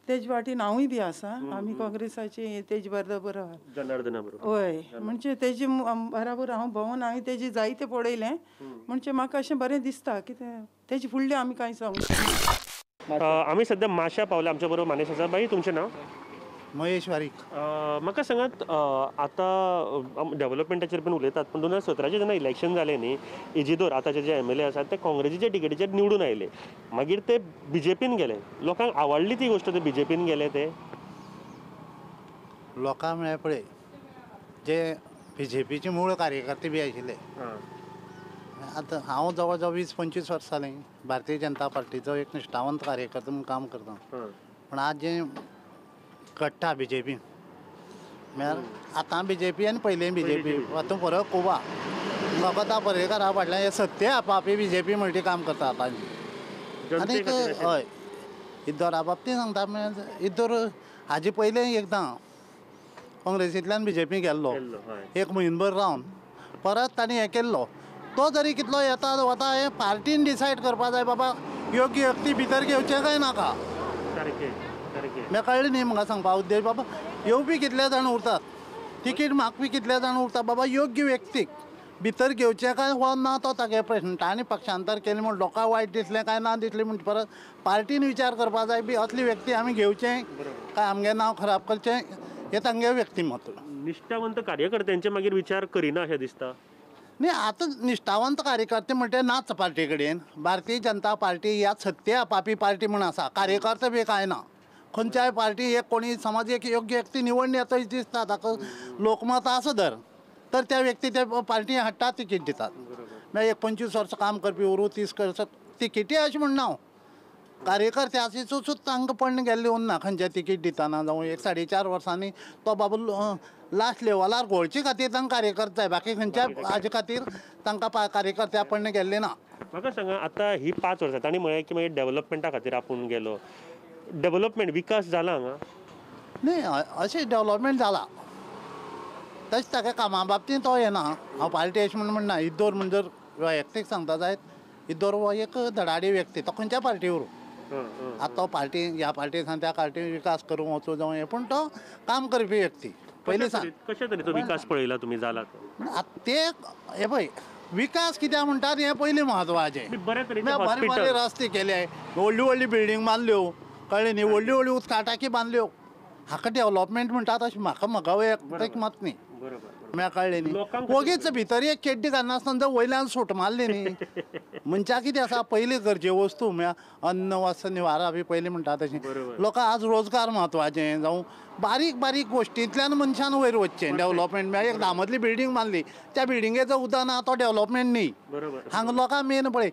तेजे वाटेन हांवूय बी आसा. आमी काँग्रेसाची तेजे बरोबर आहा, जनार्दना बरोबर. हय, म्हणजे तेजे बराबर हांव भोंवन हांवें तेजें जायतें पळयलें, म्हणजे म्हाका अशें बरें दिसता कितें तेजे फुडलें आमी कांय सांगूंक शकना. आमी सद्या माश्या पावल्या. आमच्या बरोबर मानेश आसा. बाई, तुमचें नांव? महेश वारीक. म्हाका सांगात, आतां डेवलपमेंटाचेर पण उलयतात, पूण 2017 जेन्ना इलेक्शन जालें न्ही, इजिदोर आतांचे जे MLA आसात ते काँग्रेसीच्या टिकेटीचेर निवडून आयले, मागीर ते बीजेपीन गेले. लोकांक आवडली ती गोश्ट, ते बीजेपीन गेले ते? लोकांक म्हळ्यार पळय, जे बीजेपीचे मूळ कार्यकर्ते बी आशिल्ले, आतां हांव जवळ जवळ 20-25 वर्सां जालीं भारतीय जनता पार्टीचो एक निश्ठावंत कार्यकर्तो म्हूण काम करता. पूण आज जें घडटा बीजेपी म्हळ्यार आतां बीजेपी आनी पयलीं बीजेपी हातूंत फरक खूब आहा. फकत पर्येकारा फाटल्यान हे सत्य आपापी बीजेपी म्हणटी काम करता आतांची. आनी हय, इदोरा बाबतींत सांगता म्हळ्यार इदोर हाजे पयलें एकदां काँग्रेसींतल्यान बीजेपी गेल्लो, एक म्हयनोभर रावन परत तांणी हें केल्लो. तो जरी कितलो येता वता हें पार्टीन डिसायड करपा जाय, बाबा योग्य व्यक्ती भितर घेवचें काय नाका. कळ्ळें न्ही म्हाका सांगपा उद्देश, बाबा येवपी कितले जाण उरतात, तिकीट मागपी कितले जाण उरता, बाबा योग्य व्यक्तीक भितर घेवचें काय हो ना तो तागे प्रश्न. ताणें पक्षांतर केलें म्हूण लोकांक वायट दिसलें काय ना दिसलें म्हूण परत पार्टीन विचार करपा जाय बी असली व्यक्ती आमी घेवचें काय आमगें नांव खराब करचें, हें तांगे व्यक्तिमत्व. निश्ठावंत कार्यकर्त्यांचे मागीर विचार करिना अशें दिसता. न्ही आतां निश्ठावंत कार्यकर्ते म्हणटे नाच पार्टी कडेन. भारतीय जनता पार्टी ह्या सत्या पापी पार्टी म्हूण आसा, कार्यकर्ते बी कांय ना. खंयच्याय पार्टी एक कोणी समज एक योग्य व्यक्ती निवडून येता अशें दिसता ताका लोकमत आसा धर तर त्या व्यक्ती त्या पार्टी हाडटा तिकीट दितात. मागीर एक 25 वर्सां काम करपी उरूं 30 वर्सां तिकेटी अशें म्हणना हांव, कार्यकर्त्याची सुद्दां तांकां पडून गेल्ली उरना खंयच्या तिकीट दितना जावं एक 4.5 वर्सांनी तो बाबू लास्ट लेवलार घोळचे खातीर तांकां कार्यकर्ते जाय, बाकी खंयच्या हाजे खातीर तांकां कार्यकर्त्या पडून गेल्ले ना. म्हाका सांगा आतां ही 5 वर्सां तांणी म्हळें की मागीर डेवलपमेंटा खातीर आपूण गेलो, डेवलपमेंट विकास जाला हांगा? न्ही अशें डेवलपमेंट जाला तशें ताका कामा बाबतींत तो येना. हांव पार्टी अशें म्हूण म्हणना, इद्दोर म्हण जर वैयक्तीक सांगता जायत इद्दोर हो एक धडाडी व्यक्ती, तो खंयच्या पार्टी उरूं, आतां तो पार्टी ह्या पार्टी सान त्या पार्टी विकास करूंक वचूं जावं हें, पूण तो काम करपी व्यक्ती पयलीं सान. कशे तरेचो विकास पळयला तुमी जाला ते? हे पळय विकास कित्याक म्हणटात हें पयलीं म्हत्वाचें. बरे बरे बरे रस्ते केले, व्हडली व्हडली बिल्डींग बांदल्यो, कळ्ळें न्ही, व्हडली व्हडली उदका टाकी बांदल्यो, हाका डेवलपमेंट म्हणटात अशें म्हाका म्हाका वैयक्तीक मत न्ही. म्हाका कळ्ळें न्ही, वगीच भितर एक केड्डी घालनासतना जर वयल्यान सूट मारली न्ही मनशाक कितें आसा पयलीं गरजे वस्तू म्हळ्यार अन्न वस्त्र निवारा बी पयलीं म्हणटा तशें लोकांक आज रोजगार म्हत्वाचें जावं बारीक बारीक गोश्टींतल्यान मनशान वयर वचचें. डेवलपमेंट म्हळ्यार एक 10 मजली बिल्डींग बांदली त्या बिल्डिंगेचो उदक ना तो डेवलपमेंट न्ही. हांगा लोकांक मेन पळय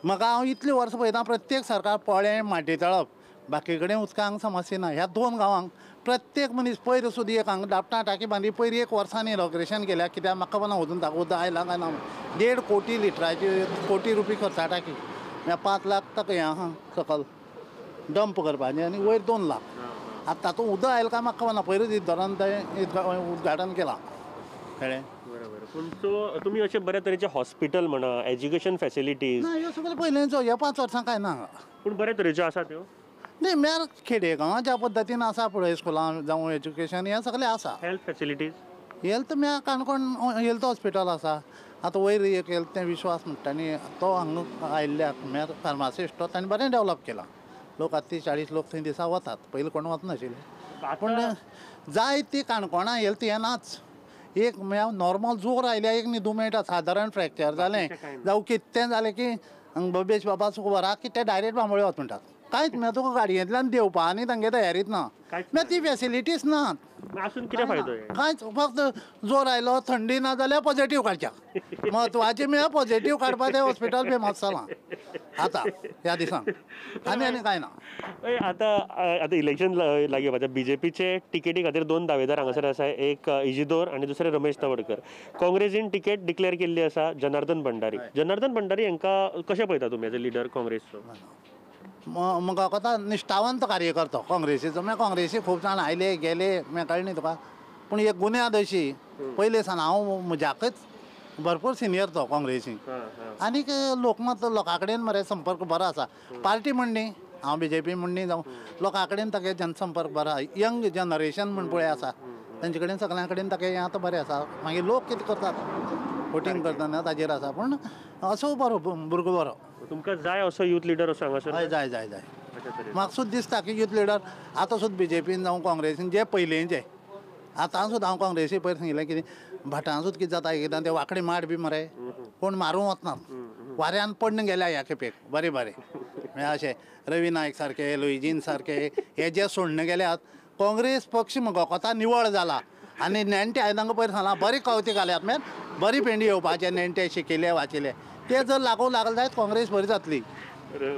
म्हाका हांव इतलीं वर्सां पळयता प्रत्येक सरकार पोळें माटी तळप बाकी कडेन उदकांक समस्या ना. ह्या 2 गांवांक प्रत्येक मनीस पयर सुद्दां एक हांगा दापटां टाकी बांदली पयर 1 वर्सांनी इनॉग्रेशन केल्या कित्याक म्हाका खबर ना अजून ताका उदक आयलां काय ना. 1.5 कोटी लिटराची कोटी रुपया खर्चा टाकी म्हळ्यार 5 लाख ताका हें आहा सकल डंप करपाचें आनी वयर 2 लाख. आतां तातूंत उदक आयलां काय म्हाका खबर ना, पयरूच इद्दोरान तें उद्घाटन केलां, कळ्ळें. बरोबर. पूण सो तुमी अशें बऱ्या तरेचें हॉस्पिटल म्हणा, एज्युकेशन फेसिलिटीज ना ह्यो सगळें पयलींचो ह्या 5 वर्सां कांय ना हांगा. पूण बऱ्या तरेच्यो आसा त्यो? न्ही म्हळ्यार खेडेगांवां ज्या पद्दतीन आसा पळय स्कुलां जावं एज्युकेशन हें सगळें आसा. Health facilities? हेल्थ म्हळ्यार काणकोण हेल्थ हॉस्पिटल आसा, आतां वयर एक हेल्थ तें विश्वास म्हणटा न्ही तो हांगा आयिल्ल्याक म्हळ्यार फार्मासिस्ट तो ताणें बरें डेवलप केलां. लोक आतां 30-40 लोक थंय दिसा वतात, पयलीं कोण वचनाशिल्ले. पूण जाय ती काणकोणा हेल्थ हें नाच. एक म्हळ्यार नॉर्मल जोर आयल्या एक न्हिदूं मेळटा, सादारण फ्रॅक्चर जालें जावं कितें जालें की बबेश बाबा सुखबरा की ते डायरेक्ट बांबोळे वच म्हणटात. कांयच म्हळ्यार तुका गाडयेंतल्यान देंवपा आनी तांगे तयारीत ना, म्हळ्यार ती फेसिलिटीज ना. आसून कितें फायदो? कांयच, फक्त जोर आयलो थंडी ना जाल्यार पॉझिटीव काडच्याक म्हत्वाचें म्हळ्यार पॉझिटीव काडपा तें हॉस्पिटल फेमस जालां आतां ह्या दिसांक, आनी आनी कांय ना. आतां आतां इलेक्शन लागीं येवपाचें, बीजेपीचे टिकेटी खातीर 2 दावेदार हांगासर आसा, एक इजिदोर आनी दुसरे रमेश तवडकर. काँग्रेसीन टिकेट डिक्लेअर केल्ली आसा जनार्दन भंडारी. जनार्दन भंडारी हांकां कशें पळयता तुमी एज अ लिडर काँग्रेसचो? म्हाका कोता निश्ठावंत कार्यकर्तो काँग्रेसीचो. म्हळ्यार काँग्रेसी खूब जाण आयले गेले म्हळ्यार कळ्ळें न्ही तुका, पूण एक गुन्यांव अशी पयलीं सान हांव म्हज्याकच भरपूर सिनियर तो काँग्रेसी आनीक लोकमत लोकां कडेन मरे संपर्क बरो आसा. पार्टी म्हण न्ही हांव बीजेपी म्हण न्ही जावं लोकां कडेन तागे जनसंपर्क बरो आसा. यंग जनरेशन म्हण पळय आसा तेंचे कडेन सगळ्यां कडेन तागे हें आतां बरें आसा. मागीर लोक कितें करतात वोटींग करतना ताजेर आसा, पूण असो बरो भुरगो बरो. तुमकां जाय असो यूथ लिडर असो हांगासर? हय जाय जाय जाय. म्हाका सुद्दां दिसता की यूथ लिडर आतां सुद्दां बीजेपीन जावं काँग्रेसीन जे पयलींचे आतां सुद्दां हांव काँग्रेसी पयर सांगिल्लें कितें भाटां सुद्दां कितें जाता एकदां ते वांकडे माड बी मरे कोण मारूंक वचनात, वाऱ्यान पडून गेल्या ह्या खेपेक बरें बरें. म्हळ्यार अशें रवी नायक सारके लुईजीन सारके हे जे सोडून गेल्यात काँग्रेस पक्ष मगो कोता निवळ जाला आनी नेणटे हांवें तांकां पयर सांगलां बरी कवती घाल्यात म्हळ्यार बरी पेंडी येवपाचे नेणटे शिकिल्ले वाचिल्ले ते जर लागूंक लागले जायत काँग्रेस बरी जातली.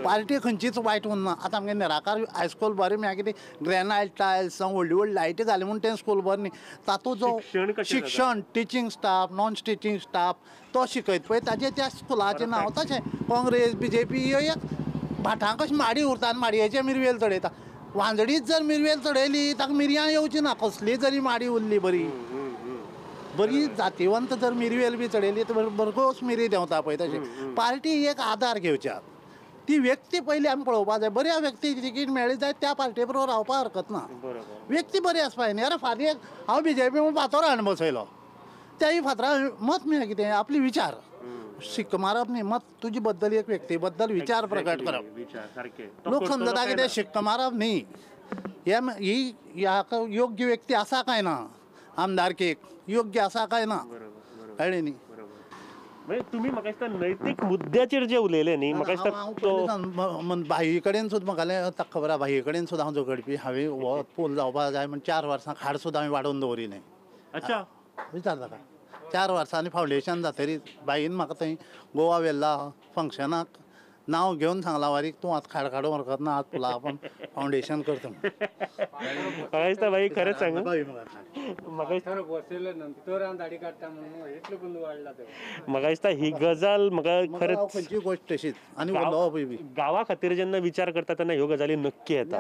पार्टी खंयचीच वायट उरना. आतां आमगे निराकार हायस्कूल बरें म्हळ्यार कितें ग्रेनायट टायल्स जावं व्हडली व्हडली लायटी घाली म्हूण तें स्कूल बरें न्ही, तातूंत जो शिक्षण teaching staff non teaching staff तो शिकयत पळय ताजें त्या स्कुलाचें नांव. तशें काँग्रेस बीजेपी ह्यो एक भाटां कशी माडी उरता आनी माडयेचें मिरवेल चडयता. वांजडीच जर मिरवेल चडयली ताका मिरयां येवची ना, कसली जरी माडी उरली बरी बरी जातीवंत जर मिरवेल बी चडयली तर भरघोस मिरी देंवता पळय. तशें पार्टी एक आदार घेवच्याक ती व्यक्ती पयली आमी पळोवपाक जाय. बऱ्या व्यक्तीक तिकीट मेळ्ळी जायत त्या पार्टी बरोबर रावपाक हरकत ना, व्यक्ती बरी आसपा जाय न्ही. अरे फाल्यां एक हांव बीजेपी म्हूण फातोर हाडून बसयलो त्याय फातरा मत मेळ्ळें कितें आपली विचार शिक्को मारप न्ही, मत तुजे बद्दल एक व्यक्ती बद्दल विचार प्रकट करप. लोक समजता कितें शिक्को मारप न्ही, ही ह्या योग्य व्यक्ती आसा काय ना आमदारकेक योग्य आसा काय ना, कळ्ळें न्ही. म्हणजे तुमी म्हाका दिसता नैतीक मुद्द्याचेर जे उलयले न्ही, म्हाका दिसता भाई कडेन सुद्दां म्हाका खबर आहा, भाई कडेन सुद्दां हांव झगडपी. हांवें हो पूल जावपा जाय म्हण 4 वर्सां खाड सुद्दां हांवें वाडोवन दवरिलें. अच्छा, विचार ताका 4 वर्सांनी फावंडेशन जातरीच बाईन म्हाका थंय गोवा व्हेल्ला फंक्शनाक नांव घेवन सांगलां, वारीक तूं आतां खाड काडूंक हरकत ना, आतां पुला आपूण फावंडेशन करता. म्हाका दिसता बाई खरेंच सांग, म्हाका दिसता ही गजाल म्हाका खरेंच खंयची गोश्ट तशीच आनी गांवा खातीर जेन्ना विचार करता तेन्ना ह्यो गजाली नक्की येता.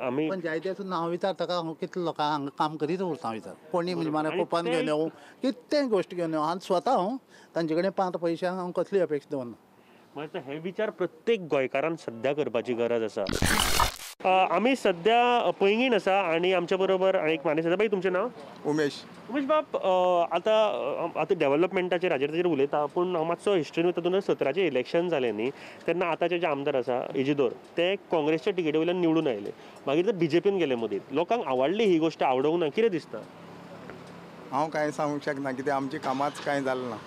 आमी पंचायतीसून हांव विचारता का हांव कितले लोकांक हांगा काम करीत उरता विचार कोणी म्हणजे म्हाका कुपन घेवन येवं कितेंय गोश्ट घेवन येवं, आनी स्वता हांव तांचे कडेन 5 पयशे हांव कसली अपेक्षा दवरना. म्हाका हे विचार प्रत्येक गोंयकारान सद्या करपाची गरज आसा. आमी सद्या पैंगीण आसा आनी आमच्या बरोबर एक मानेस्त आसा. बाई तुमचें नांव? उमेश. उमेश बाब, आतां आतां डेव्हलपमेंटाचेर हाजेर ताजेर उलयता, पूण हांव मातसो हिस्ट्रीन वयता. 2017 इलेक्शन जालें न्ही तेन्ना आतांचे जे आमदार आसा इजिदोर ते काँग्रेसच्या तिकेटी वयल्यान निवडून आयले, मागीर ते बीजेपीन गेले मदीं. लोकांक आवडली ही गोश्ट, आवडूंक ना, कितें दिसता? हांव कांय सांगूंक शकना, कित्याक आमचें कामाच कांय जालें ना.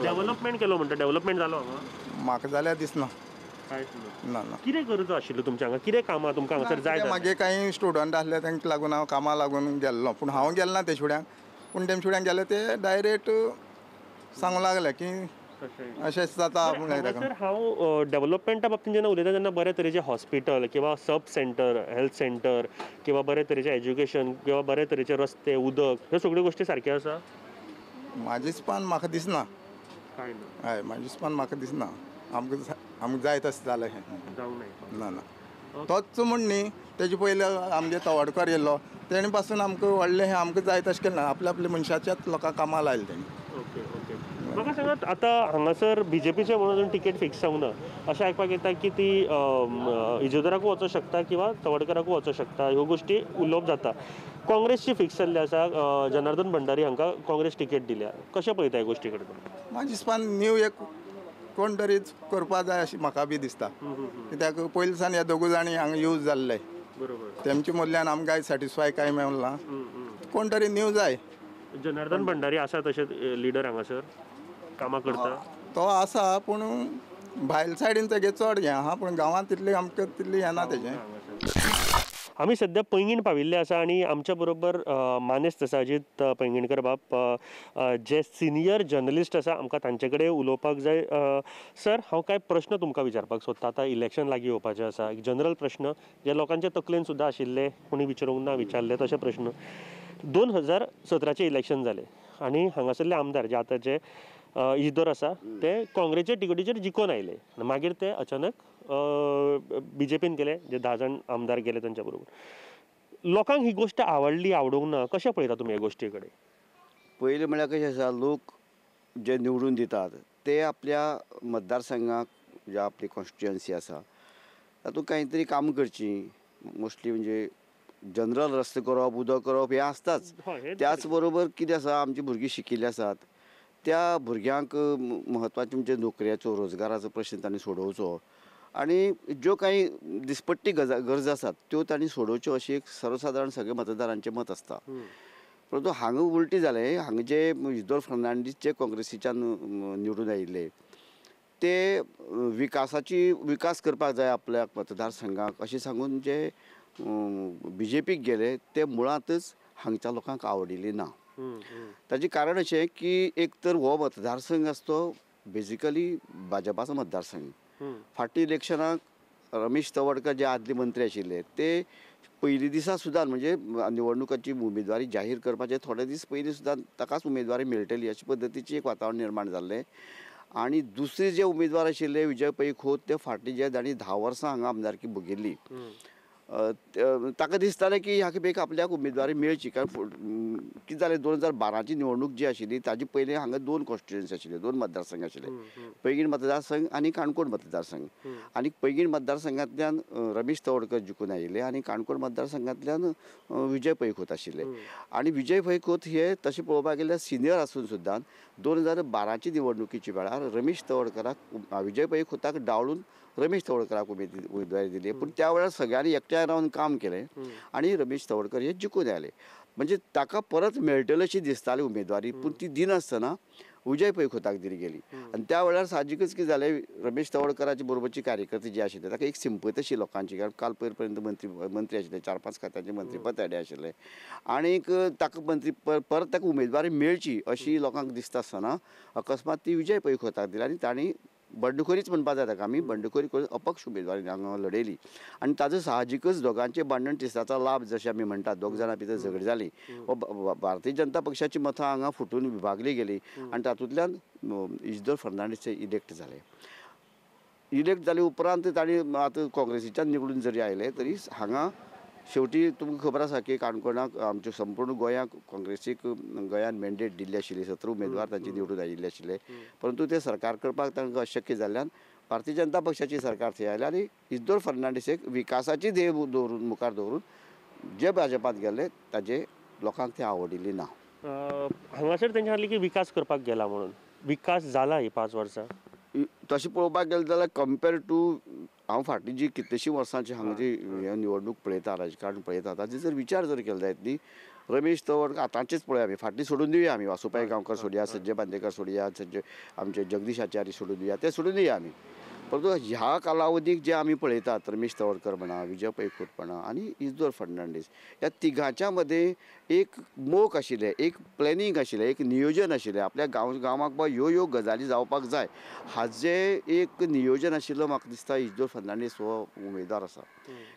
डेव्हलपमेंट केलो म्हणटा, डेव्हलपमेंट जालो हांगा म्हाका जाल्यार दिसना. ना ना, कितें गरज आशिल्लो तुमच्या हांगा, कितें कामां तुमकां हांगासर जाय? मागीर कांय स्टुडंट आसले तांकां लागून हांव कामां लागून गेल्लो, पूण हांव गेलो ना ते फुड्यान, पूण तेमच्या फुड्यान गेले ते डायरेक्ट सांगूंक लागले की अशेंच जाता. सर हांव डेव्हलपमेंटा बाबतींत जेन्ना उलयता तेन्ना बरे तरेचे हॉस्पिटल किंवा सब सेंटर, हेल्थ सेंटर किंवा बरे तरेचें एज्युकेशन किंवा बरे तरेचे रस्ते, उदक, ह्यो सगळ्यो गोश्टी सारक्यो आसा? म्हाजे हिसपान म्हाका दिसना. हय, म्हाजे हिसपान म्हाका दिसना आमकां आमकां जाय तशें जालें हें. ना ना, तोच म्हण न्ही, तेजे पयलीं आमगे तवडकर येयलो तेणे पासून आमकां व्हडलें हें आमकां जाय तशें केलें ना, आपल्या आपल्या मनशाच्याच लोकांक कामां लायलें तेणी. ओके ओके, म्हाका सांगात आतां हांगासर बीजेपीचें म्हणून अजून तिकेट फिक्स जावंक ना, अशें आयकपाक येता की ती इजोदराकूय वचोंक शकता किंवा तवडकराकूय वचोंक शकता, ह्यो गोश्टी उलोवप जाता. काँग्रेसची फिक्स जाल्ली आसा, जनार्दन भंडारी हांकां काँग्रेस तिकेट दिल्या, कशें पळयता ह्या गोश्टी कडेन? म्हाज्या हिसपान न्यू एक कोण तरी करपा जाय अशें म्हाका बी दिसता, कित्याक पयलीं सावन ह्या दोगूय जाणी हांगा यूज जाल्ले, तेमचे मदल्यान आमकां सॅटिस्फाय कांय मेळना, कोण तरी न्यू जाय. जनार्दन भंडारी आसा तशें लिडर हांगासर कामां करता तो आसा, पूण भायल सायडीन तेगे चड हें आहा, पूण गांवांत तितली आमकां तितली येना तेजें. आमी सद्या पैंगीण पाविल्ले आसा आनी आमच्या बरोबर मानेस्त आसा अजीत पैंगीणकर बाब, जे सिनियर जर्नलिस्ट आसा, आमकां तांचे कडेन उलोवपाक जाय. सर, हांव कांय प्रश्न तुमकां विचारपाक सोदता. आतां इलेक्शन लागीं येवपाचें आसा, एक जनरल प्रश्न जे लोकांच्या तकलेन सुद्दां आशिल्ले, कोणी विचारूंक ना विचारले तशे प्रश्न. 2017 इलेक्शन जालें आनी हांगासरले आमदार जे आतांचे इजदोर आसा ते काँग्रेसच्या तिकेटीचेर जिखून आयले, मागीर ते अचानक बीजेपीन गेले, जे 10 जाण आमदार गेले तांच्या बरोबर. लोकांक ही गोश्ट आवडली, आवडूंक ना, कशें पळयता तुमी ह्या गोश्टी कडेन? पयलीं म्हळ्यार कशें आसा, लोक जे निवडून दितात ते आपल्या मतदारसंघाक जे आपली कॉन्स्टिट्युएन्सी आसा तातूंत कांय तरी कामां करचीं, मोस्टली म्हणजे जनरल रस्ते करप, उदक करप हें आसताच. त्याच बरोबर कितें आसा, आमची भुरगीं शिकिल्लीं आसात, त्या भुरग्यांक म्हत्वाचें म्हणजे नोकऱ्याचो, रोजगाराचो प्रश्न तांणी सोडोवचो आनी ज्यो कांय दिसपट्टी गरज आसात त्यो तांणी सोडोवच्यो अशी एक सर्वसादारण सगळे मतदारांचें मत आसता. परंतु हांगा उलटी जालें, हांगा जे इजदोर फर्नांडीस जे काँग्रेसीच्यान निवडून आयिल्ले ते विकासाची विकास करपाक जाय आपल्या मतदारसंघाक अशें सांगून जे बीजेपीक गेले ते मुळांतच हांगच्या लोकांक आवडिल्ली ना. ताचें कारण अशें की एक तर हो मतदारसंघ आसा तो बेजिकली भाजपाचो मतदारसंघ. फाटल्या इलेक्शनाक रमेश तवडकर जे आदले मंत्री आशिल्ले ते पयलीं दिसा सुद्दां म्हणजे निवडणुकाची उमेदवारी जाहीर करपाचे थोडे दीस पयलीं सुद्दां ताकाच उमेदवारी मेळटली अशे पद्दतीचें एक वातावरण निर्माण जाल्लें. आनी दुसरे जे उमेदवार आशिल्ले विजय पै खोत ते फाटली जे जांणी 10 वर्सां हांगा आमदारकी भोगिल्ली ताका दिसतालें की ह्या खेपेक आपल्याक उमेदवारी मेळची. कारण कितें जालें, 2012ची निवडणूक जी आशिल्ली ताजे पयलीं हांगा 2 कॉन्स्टिट्युएन्सी आशिल्ले, 2 मतदारसंघ आशिल्ले, पैंगीण मतदारसंघ आनी काणकोण मतदारसंघ. आनी पैंगीण मतदारसंघांतल्यान रमेश तवडकर जिखून आयिल्ले आनी काणकोण मतदारसंघांतल्यान विजय पै खोत आशिल्ले. आनी विजय पै खोत हे तशें पळोवपाक गेल्यार सिनियर आसून सुद्दां 2012ची निवडणुकीच्या वेळार रमेश तवडकराक, विजय पै खोताक डावळून रमेश तवडकराक उमेदवारी दिली. पूण त्या वेळार सगळ्यांनी एकठांय रावन काम केलें आनी रमेश तवडकर हे जिखून आयले. म्हणजे ताका परत मेळटले अशी दिसताली उमेदवारी, पूण ती दिनासतना विजय पै खोताक दिली गेली. आनी त्या वेळार साहजिकच कितें जालें, रमेश तवडकराचे बरोबरचे कार्यकर्ते जे आशिल्ले ताका एक सिंपत अशी लोकांची, कारण काल पयर पर्यंत मंत्री आशिल्ले, 4-5 खात्यांचे मंत्रीपद ताणें आशिल्लें आनीक ताका मंत्री परत ताका उमेदवारी मेळची अशी लोकांक दिसता आसतना अकस्मात ती विजय पै खोताक दिली आनी तांणी बंडखोरीच म्हणपा जाय ताका आमी, बंडखोरी करून अपक्ष उमेदवारी हांगा लढयली. आनी ताजो साहजिकच दोगांचे भांडण तिसराचो लाभ जशें आमी म्हणटात, दोग जाणां भितर झगडी जाली, भारतीय जनता पक्षाची मतां हांगा फुटून विभागली गेली आनी तातूंतल्यान इजिदोर फर्नांडीस इलेक्ट जाले. इलेक्ट जाले उपरांत तांणी आतां काँग्रेसीच्यान निवडून जरी आयले तरी हांगा शेवटी तुमकां खबर आसा की काणकोणाक आमच्या संपूर्ण गोंयाक काँग्रेसीक गोंयान मॅन्डेट दिल्ली आशिल्ली, 17 उमेदवार तांचे निवडून आयिल्ले आशिल्ले, परंतु ते सरकार करपाक तांकां अशक्य जाल्ल्यान भारतीय जनता पक्षाची सरकार थंय आयली आनी इजिदोर फर्नांडीस एक विकासाची ध्येय दवरून मुखार दवरून जे भाजपांत गेले ताजे लोकांक ते आवडिल्ली ना. हांगासर तेंच्या सांगलें की विकास करपाक गेला म्हणून, विकास जाला ही 5 वर्सां तशें पळोवपाक गेलें जाल्यार कंपेर टू हांव फाटलीं जी कितलीशीं वर्सांची हांगा जी निवडणूक पळयता, राजकारण पळयता, ताचेर जर विचार जर केलो जायत न्ही, रमेश तवडकर आतांचेच पळया आमी, फाटलीं सोडून दिवया आमी, वासू पै गांवकर सोडया, संजय बांदेकर सोडया, संजय आमचे जगदीश आचार्य सोडून दिवया, ते सोडून दिवया आमी. परंतु ह्या कालावधीक जे आमी पळयतात रमेश तवडकर म्हणा, विजय पै खोत म्हणा आनी इजिदोर फर्नांडीस, ह्या तिगांच्या मदें एक मोख आशिल्लें, एक प्लॅनिंग आशिल्लें, एक नियोजन आशिल्लें, आपल्या गांवाक बा ह्यो ह्यो गजाली जावपाक जाय हाजें एक नियोजन आशिल्लो. म्हाका दिसता इजिदोर फर्नांडीस हो उमेदवार आसा,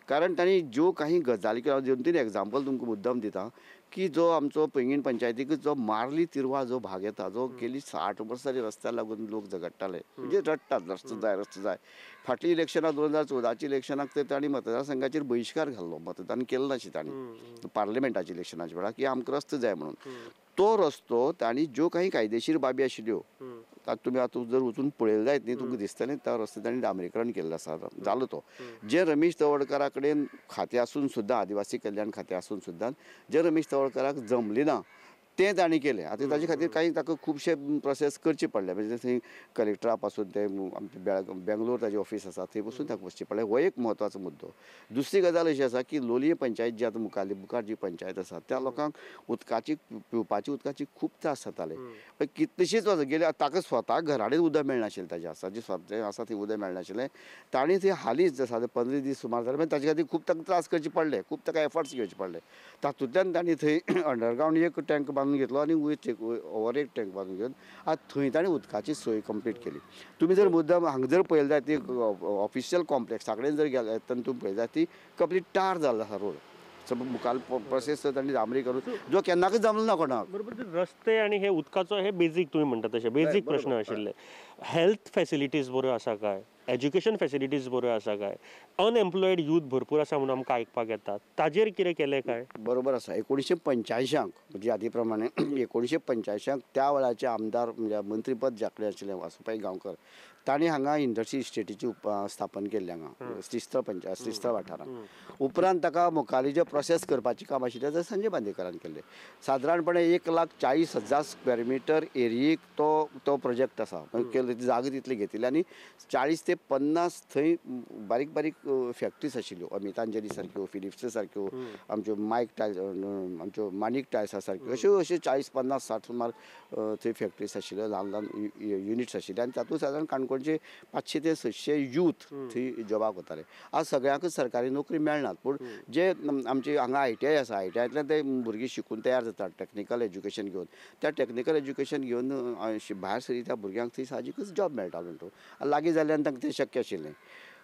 कारण तांणी ज्यो काही गजाली केल्या, 2-3 एग्जाम्पल तुमकां मुद्दम दिता की जो आमचो पैंगीण पंचायतीक जो मार्ली तिरवा जो भाग येता, जो गेली 60 वर्सां रस्त्याक लागून लोक झगडटाले, म्हणजे रडटात रस्तो जाय रस्तो जाय. फाटलीं इलेक्शनां 2014 इलेक्शनाक तर तांणी मतदारसंघाचेर बहिश्कार घाल्लो, मतदान केलें नाशिल्लें तांणी पार्लमेंटाच्या इलेक्शनाच्या वेळार की आमकां रस्तो जाय म्हणून. तो रस्तो तांणी ज्यो काही कायदेशीर बाबी आशिल्ल्यो तुमी आतां जर वचून पळयलें जायत न्ही तुमकां दिसतलें त्या रस्तो तांणी डांबरीकरण केल्लें आसा, जालो तो. जे रमेश तवडकरा कडेन खातें आसून सुद्दां, आदिवासी कल्याण खातें आसून सुद्दां जे रमेश तवडकराक जमलें ना तें तांणी केलें. आतां ताजे खातीर कांय ताका खुबशे प्रोसेस करचे पडले, म्हणजे थंय कलेक्टरा पासून ते आमचे बेंगलोर ताजें ऑफीस आसा थंय पसून ताका वचचें पडलें. हो एक म्हत्वाचो मुद्दो. दुसरी गजाल अशी आसा की लोलये पंचायत जी आतां मुखार जी पंचायत आसा त्या लोकांक उदकाची पिवपाची उदकाची खूब त्रास जाताले, कितलीशींच वर्सां गेली ताका स्वता घरा कडेन उदक मेळनाशिल्लें, ताजें आसा जें स्वता आसा थंय उदक मेळनाशिल्लें. ताणें थंय हालींच सादारण 15 दीस सुमार जाले, ताजे खातीर खूब ताका त्रास करचे पडले, खूब ताका एफर्ट्स घेवचे पडले. तातूंतल्यान तांणी थंय अंडरग्रावंड एक टँक बांदून घेतलो आनी ओवर एक टँक बांदून घेवन आतां थंय ताणें उदकाची सोय कंप्लीट केली. तुमी जर मुद्दम हांगा जर पळयलें जायत ती ऑफिशियल कॉम्प्लेक्सा कडेन जर गेले तेन्ना तुमी पळयलें जायत ती कंप्लीट टार जाल्लो आसा रोड, मुखार प्रोसेस तांणी डांबरी करून जो केन्नाकच जमलो ना कोणाक. बरोबर, रस्ते आनी हे उदकाचो हे बेजीक तुमी म्हणटा तशें बेजीक प्रश्न आशिल्ले. हेल्थ फेसिलिटीज बऱ्यो आसा काय, एज्युकेशन फेसिलिटीज बऱ्यो आसा काय, अनएम्प्लॉयड यूथ भरपूर आसा म्हणून आमकां आयकपाक येता, ताजेर कितें केलें काय? बरोबर आसा. 1985 म्हणजे यादी प्रमाणे 1985 त्या वेळाचे आमदार म्हणजे मंत्रीपद ज्या कडेन आशिल्लें वासू पै गांवकर, तांणी हांगा इंडस्ट्री इस्टेटीची स्थापन केल्ली हांगा श्रीस्थळ पंचायत श्रीस्थळ वाठारांत. उपरांत ताका मुखाली जे प्रोसेस करपाचें काम आशिल्लें तें संजय बांदेकरान केल्लें. सादारणपणे 1,40,000 स्क्वेअर मिटर एरियेक तो तो प्रोजेक्ट आसा केल्लो, जागा तितली घेतिल्ली आनी 40 ते 50 थंय बारीक बारीक फॅक्ट्रीज आशिल्ल्यो, अमितांजली सारक्यो, फिलिप्स सारक्यो, आमच्यो मायक टायल्स, आमच्यो माणिक टायल्सा सारक्यो, अश्यो अश्यो 40, 50, 60 सुमार थंय फॅक्ट्रीज आशिल्ल्यो, ल्हान ल्हान युनिट्स आशिल्ले आनी तातूंत सादारण काणकोणचे 500 ते 600 यूथ थंय जॉबाक वताले. आज सगळ्यांकच सरकारी नोकरी मेळनात, पूण जे आमचे हांगा ITI आसा, ITIंतल्यान ते भुरगीं शिकून तयार जातात टॅक्निकल एज्युकेशन घेवन, त्या टॅक्निकल एज्युकेशन घेवन भायर सरी त्या भुरग्यांक थंय साहजिकच जॉब मेळटा म्हणटो लागीं जाल्ल्यान तांकां तें शक्य आशिल्लें.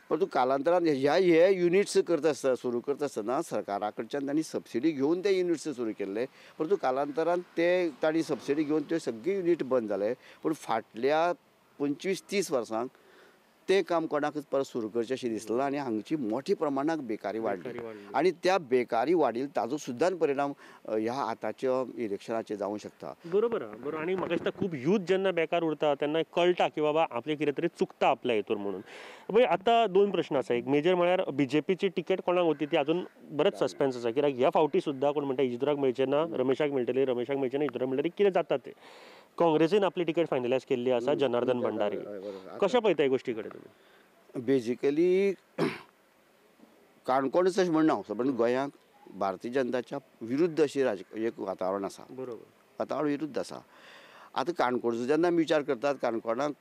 परंतु कालांतरान ह्या हे युनिट्स करता आसतना सुरू करता आसतना सरकारा कडच्यान तांणी सबसिडी घेवन ते युनिट्स सुरू केल्ले, परंतु कालांतरान ते तांणी सबसिडी घेवन ते सगळे युनिट बंद जाले. पूण फाटल्या 25-30 वर्सांक तें काम कोणाकच परत सुरू करचें अशें दिसलें आनी हांगची मोठ्या प्रमाणांत बेकारी वाडली आनी त्या बेकारी वाडील ताजो सुद्दां परिणाम ह्या आतांच्या इलेक्शनाचेर जावंक शकता. बरोबर बरोबर. आनी म्हाका दिसता खूब यूथ जेन्ना बेकार उरता तेन्ना कळटा की बाबा आपलें कितें तरी चुकता आपल्या हितूर म्हणून. पळय आतां 2 प्रश्न आसा. एक मेजर म्हळ्यार बीजेपीची तिकेट कोणाक वती ती अजून बरेंच सस्पेन्स आसा, कित्याक ह्या फावटी सुद्दां कोण म्हणटा इजिदोराक मेळचें ना, रमेशाक मेळटली, रमेशाक मेळचें ना, इजिदोराक मेळटली, कितें जाता तें. काँग्रेसीन आपली तिकेट फायनलायज केल्ली आसा जनार्दन भंडारी, कशें पळयता ह्या गोश्टी कडेन तुमी? बेजिकली काणकोणच अशें म्हणना हांव, पण गोंयांक भारतीय जनताच्या विरुद्ध अशी एक वातावरण आसा, बरोबर वातावरण विरुद्ध आसा. आतां काणकोणचो जेन्ना आमी विचार करतात, काणकोणाक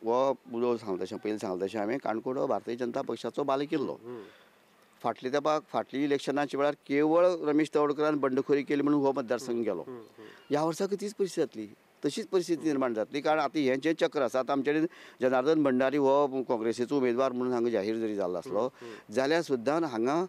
हो उलोव सांगता तशें पयलीं सांगता तशें हांवें, काणकोण हो भारतीय जनता पक्षाचो बालेकिल्लो. फाटले तेंपाक फाटली इलेक्शनाच्या वेळार केवळ रमेश तवडकरान बंडखोरी केली म्हणून हो मतदारसंघ गेलो. ह्या वर्साक तीच परिस्थिती जातली, तशीच परिस्थिती निर्माण जातली. कारण आतां हें जें चक्र आसा, आतां आमचे कडेन जनार्दन भंडारी हो काँग्रेसीचो उमेदवार म्हणून हांगा जाहीर जरी जाल्लो आसलो जाल्यार सुद्दां हांगा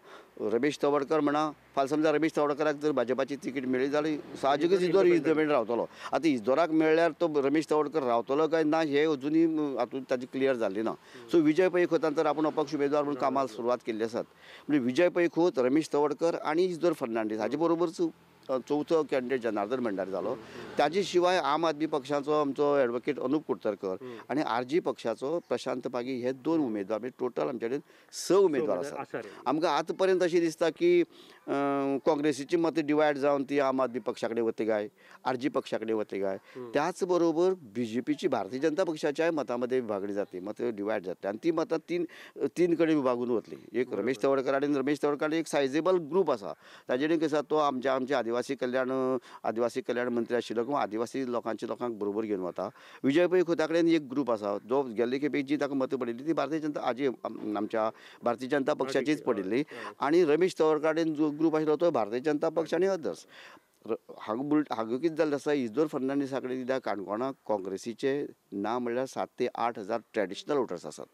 रमेश तवडकर म्हणा, फाल्यां समजा रमेश तवडकराक जर भाजपाची तिकीट मेळ्ळी जाल्यार साहजिकच इजोर इजोर रावतलो. आतां इजोराक मेळ्ळ्यार तो रमेश तवडकर रावतलो काय ना हें अजुनूय हातूंत ताजी क्लियर जाल्ली ना. सो विजय पै खोतान तर आपूण अपक्ष उमेदवार म्हणून कामाक सुरवात केल्ली आसात. म्हणजे विजय पै खोत, रमेश तवडकर आनी इजोर फर्नांडीस हाजे बरोबरच चवथो कॅन्डिडेट जनार्दन भंडारी जालो. ताजे शिवाय आम आदमी पक्षाचो आमचो एडवोकेट अनुप कुडतरकर आनी आरजी पक्षाचो प्रशांत पागी हे 2 उमेदवार, म्हणजे टोटल आमचे कडेन 6 उमेदवार आसात. आमकां आतां पर्यंत अशें दिसता की काँग्रेसीची मतां डिवायड जावन ती आम आदमी पक्षा कडेन वतली काय आरजी पक्षा कडेन वतली काय, त्याच बरोबर बीजेपीची भारतीय जनता पक्षाच्याय मतां मदें विभागणी जातली, मतां डिवायड जातली आनी ती मतां तीन कडेन विभागून वतली. एक रमेश तवडकर आनी रमेश तवडकर एक सायजेबल ग्रूप आसा, ताजे कडेन कशें तो आमचे आमचे आदिवासी कल्याण मंत्री आशिल्लो किंवा आदिवासी लोकांचे लोकांक बरोबर घेवन वता. विजय पै खोता कडेन एक ग्रूप आसा जो गेल्ले खेपे जी ताका मतां पडिल्ली ती भारतीय जनता आजी आमच्या भारतीय जनता पक्षाचीच पडिल्ली आनी रमेश तवडकर कडेन जो ग्रूप आशिल्लो तो भारतीय जनता पक्ष आनी अदर्स. हांगा हांगा कितें जाल्लें आसा, इजोर फर्नांडीसा कडेन कित्याक काणकोणाक काँग्रेसीचे ना म्हणल्यार 7 ते 8 हजार ट्रेडिशनल वोटर्स आसात,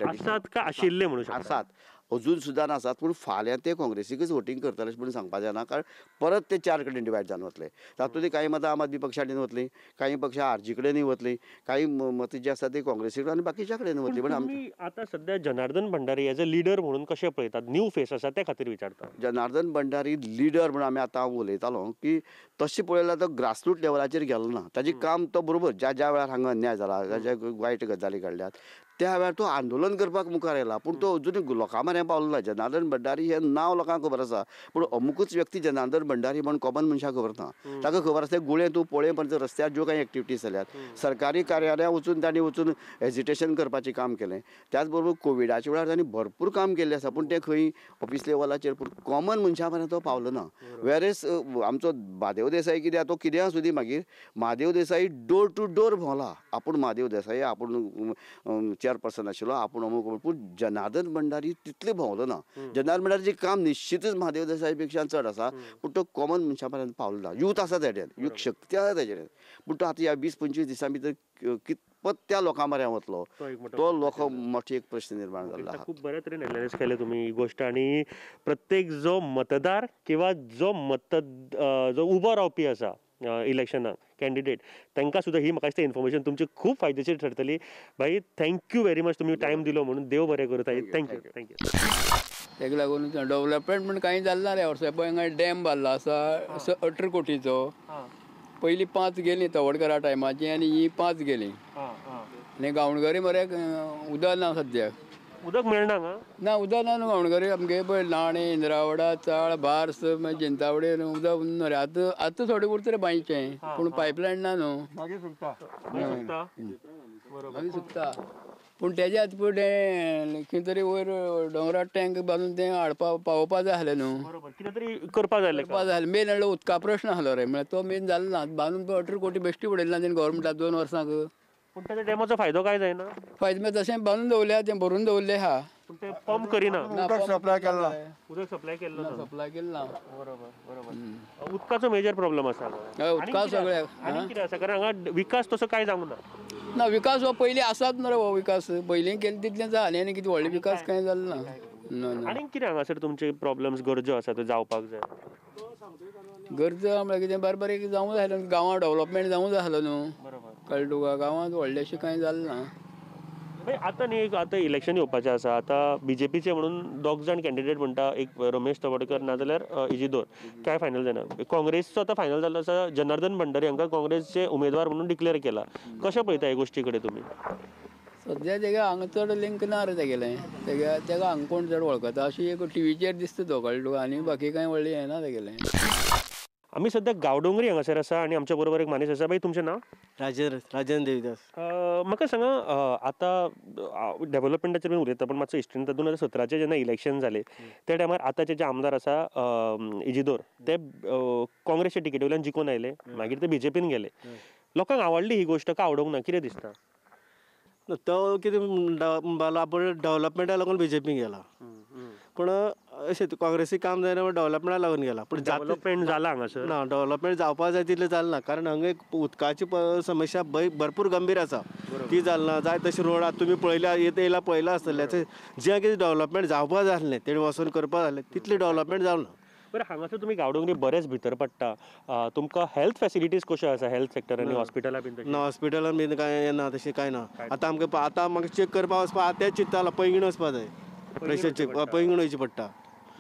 आसात का आशिल्ले म्हणूं शकता, आसात अजून सुद्दां आसात. पूण फाल्यां ते काँग्रेसीकच वोटींग करतले अशें म्हणून सांगपाक जायना, कारण परत ते 4 कडेन डिवायड जावन वतले. तातूंतली कांय मतां आम आदमी पक्षा कडेन वतली, कांय पक्षा आरजी कडेनूय वतली, कांय मतां जी आसा ती काँग्रेसी कडेन आनी बाकीच्या कडेन वतली. पण आमी आतां सद्या Janardan Bhandari as a leader म्हणून कशें पळयतात, न्यू फेस आसा ते खातीर विचारता. जनार्दन भंडारी लिडर म्हणून आमी आतां उलयतालो की तशें पळयल्यार तो ग्रासरूट लेवलाचेर गेलो ना. ताजें काम तो बरोबर ज्या ज्या वेळार हांगा अन्याय जाला, ज्या ज्या वायट गजाली घडल्यात त्या वेळार तो आंदोलन करपाक मुखार आयला, पूण तो अजून लोकां म्हऱ्यान पावलो ना. जनार्दन भंडारी हें नांव लोकांक खबर आसा, पूण अमुकूच व्यक्ती जनार्दन भंडारी म्हण कॉमन मनशाक खबर ना. ताका खबर आसा गुळे तूं पोळे पर्यंत रस्त्यार ज्यो कांय एक्टिविटीज जाल्यात, सरकारी कार्यालयां वचून तांणी वचून एजिटेशन करपाचें काम केलें. त्याच बरोबर कोविडाच्या वेळार तांणी भरपूर काम केल्लें आसा, पूण तें खंय ऑफिस लेवलाचेर, पूण कॉमन मनशां पर्यंत तो पावलो ना. वेरेस आमचो म्हादेव देसाई कित्याक तो कितें आसूं दी, मागीर Mahadev Desai door to door भोंवला. आपूण म्हादेव देसाई आपूण चेअरपर्सन आशिल्लो, आपूण अमूक, पूण जनार्दन भंडारी तितले भोंवलो ना. जनार्दन भंडारीचें काम निश्चितच म्हादेव देसाई पेक्षा चड आसा, पूण तो कॉमन मनशां पर्यंत पावलो ना. यूथ आसा तेजेन, यूथ शक्ती आसा तेजेन, पूण तो आतां ह्या 20-25 दिसां भितर कितपत त्या लोकां म्हऱ्यान वतलो तो लोक मोठो एक प्रश्न निर्माण जाल्लो आसा. खूब बऱ्या तरेन एनालायज केलें तुमी ही गोश्ट आनी प्रत्येक जो मतदार किंवा जो जो उबो रावपी आसा इलेक्शनाक कॅन्डिडेट तांकां सुद्दां ही म्हाका दिसता इन्फॉर्मेशन तुमची खूब फायदेशीर ठरतली. भाई thank you very much, तुमी टायम दिलो म्हणून, देव बरें करूं. Thank you thank you. ताका लागून डेवलपमेंट म्हण कांय जालें ना रे वर्सा. पळय हांगा डॅम बांदलो आसा 18 कोटीचो, पयलीं 5 गेलीं तवडकरा टायमाची आनी ही 5 गेलीं. आनी गांवणगरी मरे उदक ना सद्याक, उदक मेळना ना, उदक ना न्हू गांवणगरी आमगे पळय लाणे, इंद्रावडा, चाळ, बार्स, मागीर जिंतावडे उदक न्हू रे. आतां आतां थोडें उरता रे बांयचें, पूण पायपलायन ना न्हू, मागीर सुकता, मागीर सुकता. पूण तेज्या आतां फुडें खंय तरी वयर दोंगरार टँक बांदून तें हाडपा पावोवपा जाय आसलें न्हू, कितें तरी करपा जाय करपा जाय. मेन म्हणल्यार उदका प्रश्न आसलो रे, म्हळ्यार तो मेन जालो ना. बांदून 18 कोटी बेश्टी उडयली ना तेणें गव्हर्मेंटाक 2 वर्सांक. पूण ताच्या डॅमाचो फायदो काय जायना, फायदो मागीर तशें बांदून दवरल्या, तें भरून दवरलें आहा, पूण तें पंप करिना, उदक सप्लाय केला, उदक सप्लाय केल्लो ना, सप्लाय केल्लो ना. बरोबर बरोबर. उदकाचो मेजर प्रॉब्लम आसा उदका सगळ्याक. आनी कितें आसा, कारण हांगा विकास तसो काय जावंक ना. ना विकास हो पयलीं आसात न्हू रे, हो विकास पयलीं केले तितलें जालें आनी कितें व्हडलो विकास कांय जालो ना. आनी कितें हांगासर तुमचे प्रॉब्लम्स गरजो आसा त्यो जावपाक जाय? गरजो म्हळ्यार कितें बारीक बारीक जावूंक जाय आसलें, गांवांत डेवलपमेंट जावूंक जाय आसलो न्हू, कळ्ळें तुका. गांवांत व्हडलेंशें कांय जालें ना. आतां न्ही एक आतां इलेक्शन येवपाचें आसा, आतां बीजेपीचे म्हणून 2 जाण कॅन्डिडेट म्हणटा, एक रमेश तवडकर नाजाल्यार इजिदोर, काय फायनल जायना. काँग्रेसचो आतां फायनल जाल्लो आसा, जनार्दन भंडारी हांकां काँग्रेसचे उमेदवार म्हणून डिक्लेअर केला. कशें पळयता हे गोश्टी कडेन तुमी? सद्या तेगे हांगा चड लिंक ना रे तेगेलें, तेगे तेका हांगा कोण चड वळखता अशी एक टिवीचेर दिसता तो, कळ्ळें तुका. आनी बाकी कांय व्हडलें हें ना तेगेलें. आमी सद्या गांवडोंगरी हांगासर आसा आनी आमच्या बरोबर एक माणूस आसा. बाई, तुमचें नांव? राजेंद्र देवीदास. म्हाका सांगा, आतां डेव्हलपमेंटाचेर बीन उलयता, पूण मातसो हिस्ट्रीन 2017 जेन्ना इलेक्शन जालें त्या टायमार आतांचे जे आमदार आसा इजिदोर, ते काँग्रेसच्या टिकेटी वयल्यान जिखून आयले, मागीर ते बीजेपीन गेले. लोकांक आवडली ही गोश्ट काय आवडूंक ना, कितें दिसता? तो कितें म्हणटा, आपूण डेव्हलपमेंटा लागून बीजेपी गेला, पूण अशें काँग्रेसीक काम जायना म्हण डेव्हलपमेंटा लागून गेला. पूण डेव्हलपमेंट जाला हांगासर ना, डेव्हलपमेंट जावपा जाय तितलें जालें ना, कारण हांगा एक उदकाची समस्या भरपूर गंभीर आसा, ती जाली ना. जाय तशें रोड आतां तुमी पळयल्या, येयला पळयला आसतलें, जें कितें डेव्हलपमेंट जावपा जाय आसलें तेणी वचून करपा जाय आसलें तितलें डेव्हलपमेंट जावं ना. बरें, हांगासर तुमी गांवडोंगरी बरेंच भितर पडटा, तुमकां हेल्थ फेसिलिटीज कश्यो आसा हेल्थ सेक्टर आनी हॉस्पिटलां बीन? ना, हॉस्पिटलान बीन कांय ना, तशें कांय ना. आतां आमकां आतां म्हाका चॅक करपा वचपा आतां चिंततालो, पैंगीण वचपा जाय, प्रेशर चेक पैंगीण वयचें पडटा.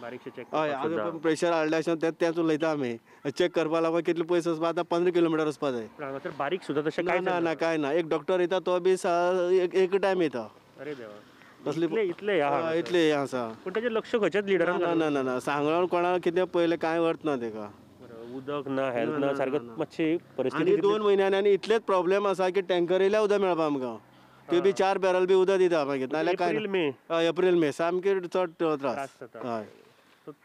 हय, आतां प्रेशर हाडलें अशें तेंच उलयता आमी. चॅक करपा लागून कितले पयस वचपा, आतां 15 किलोमिटर वचपा जाय. हांगासर बारीक सुद्दां तशें कांय ना, ना कांय ना. एक डॉक्टर येता तो बी एक टायम येता. अरे देवा, इतले इतले हें आसा. पूण ताचें लक्ष खंयच्याच लिडरान ना ना ना ना, सांगून कोणाक कितें पयलें कांय अर्थ ना तेका. उदक ना, हेल्थ ना, सारको मातशी परिस्थिती. 2 म्हयन्यांनी आनी इतलेच प्रॉब्लेम आसा की टँकर येयल्यार उदक मेळपा आमकां, त्यो बी 4 बॅरल बी उदक दिता मागीर, नाल्यार कांय. हय, एप्रील मे सामके चड त्रास. हय,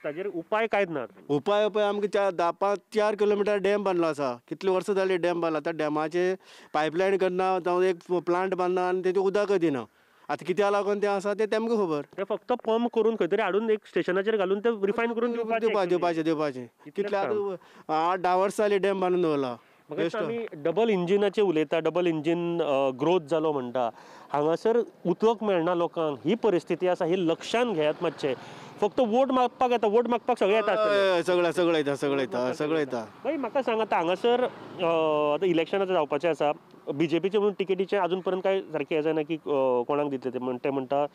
ताजेर उपाय कांयच ना. उपाय आमकां 4 किलोमिटर डॅम बांदलो आसा, कितली वर्सां जाली डॅम बांदला. त्या डॅमाचे पायपलायन करना, जावं एक प्लांट बांदना आनी तेजें उदक दिना. आतां कित्याक लागून तें आसा तें तेमकां खबर. ते फक्त पंप करून खंय तरी हाडून एक स्टेशनाचेर घालून ते रिफायन करून दिवपाचें दिवपाचें. कितले आतां 8-10 वर्सां जालीं डॅम बांदून दवरला. आमी डबल इंजिनाचे उलयता, डबल इंजीन ग्रोथ जालो म्हणटा, हांगासर उदक मेळना लोकांक, ही परिस्थिती आसा, ही लक्षान घेयात मातशें. फक्त वोट मागपाक येता, वोट मागपाक सगळें येता, सगळें सगळें येता, सगळें येता, सगळें येता. बाई म्हाका सांग, आतां हांगासर आतां इलेक्शनां जावपाचें आसा, बीजेपीचे म्हणून टिकेटीचें अजून पर्यंत कांय सारकें हें जायना की कोणाक दितले ते. ते म्हणटा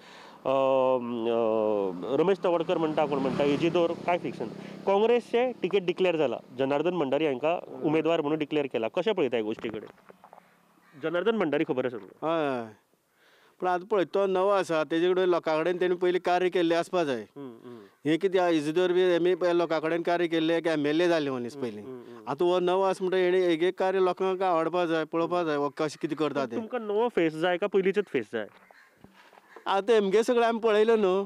रमेश तवडकर म्हणटा, कोण म्हणटा इजिदोर, कांय फिक्स ना. काँग्रेसचे टिकेट डिक्लेअर जाला, जनार्दन भंडारी हांकां उमेदवार म्हणून डिक्लेअर केला, कशें पळयता ह्या गोश्टी कडेन? जनार्दन भंडारी खबर आसा तुमकां? हय, पूण आतां पळय तो नवो आसा, तेजे कडेन लोकां कडेन तेणी पयलीं कार्य केल्लें आसपा जाय. हें कितें इजिदोर बी हेमी लोकां कडेन कार्य केल्लें, एक MLA जाले मनीस पयलीं. आतां हो नवो आसा म्हणटा हेणी एक एक कार्य लोकांक आवडपा जाय, पळोवपा जाय कशें कितें करता तें. तुमकां नवो फेस जाय काय पयलींचोच फेस जाय? आतां हेमगे सगळें आमी पळयलें न्हू,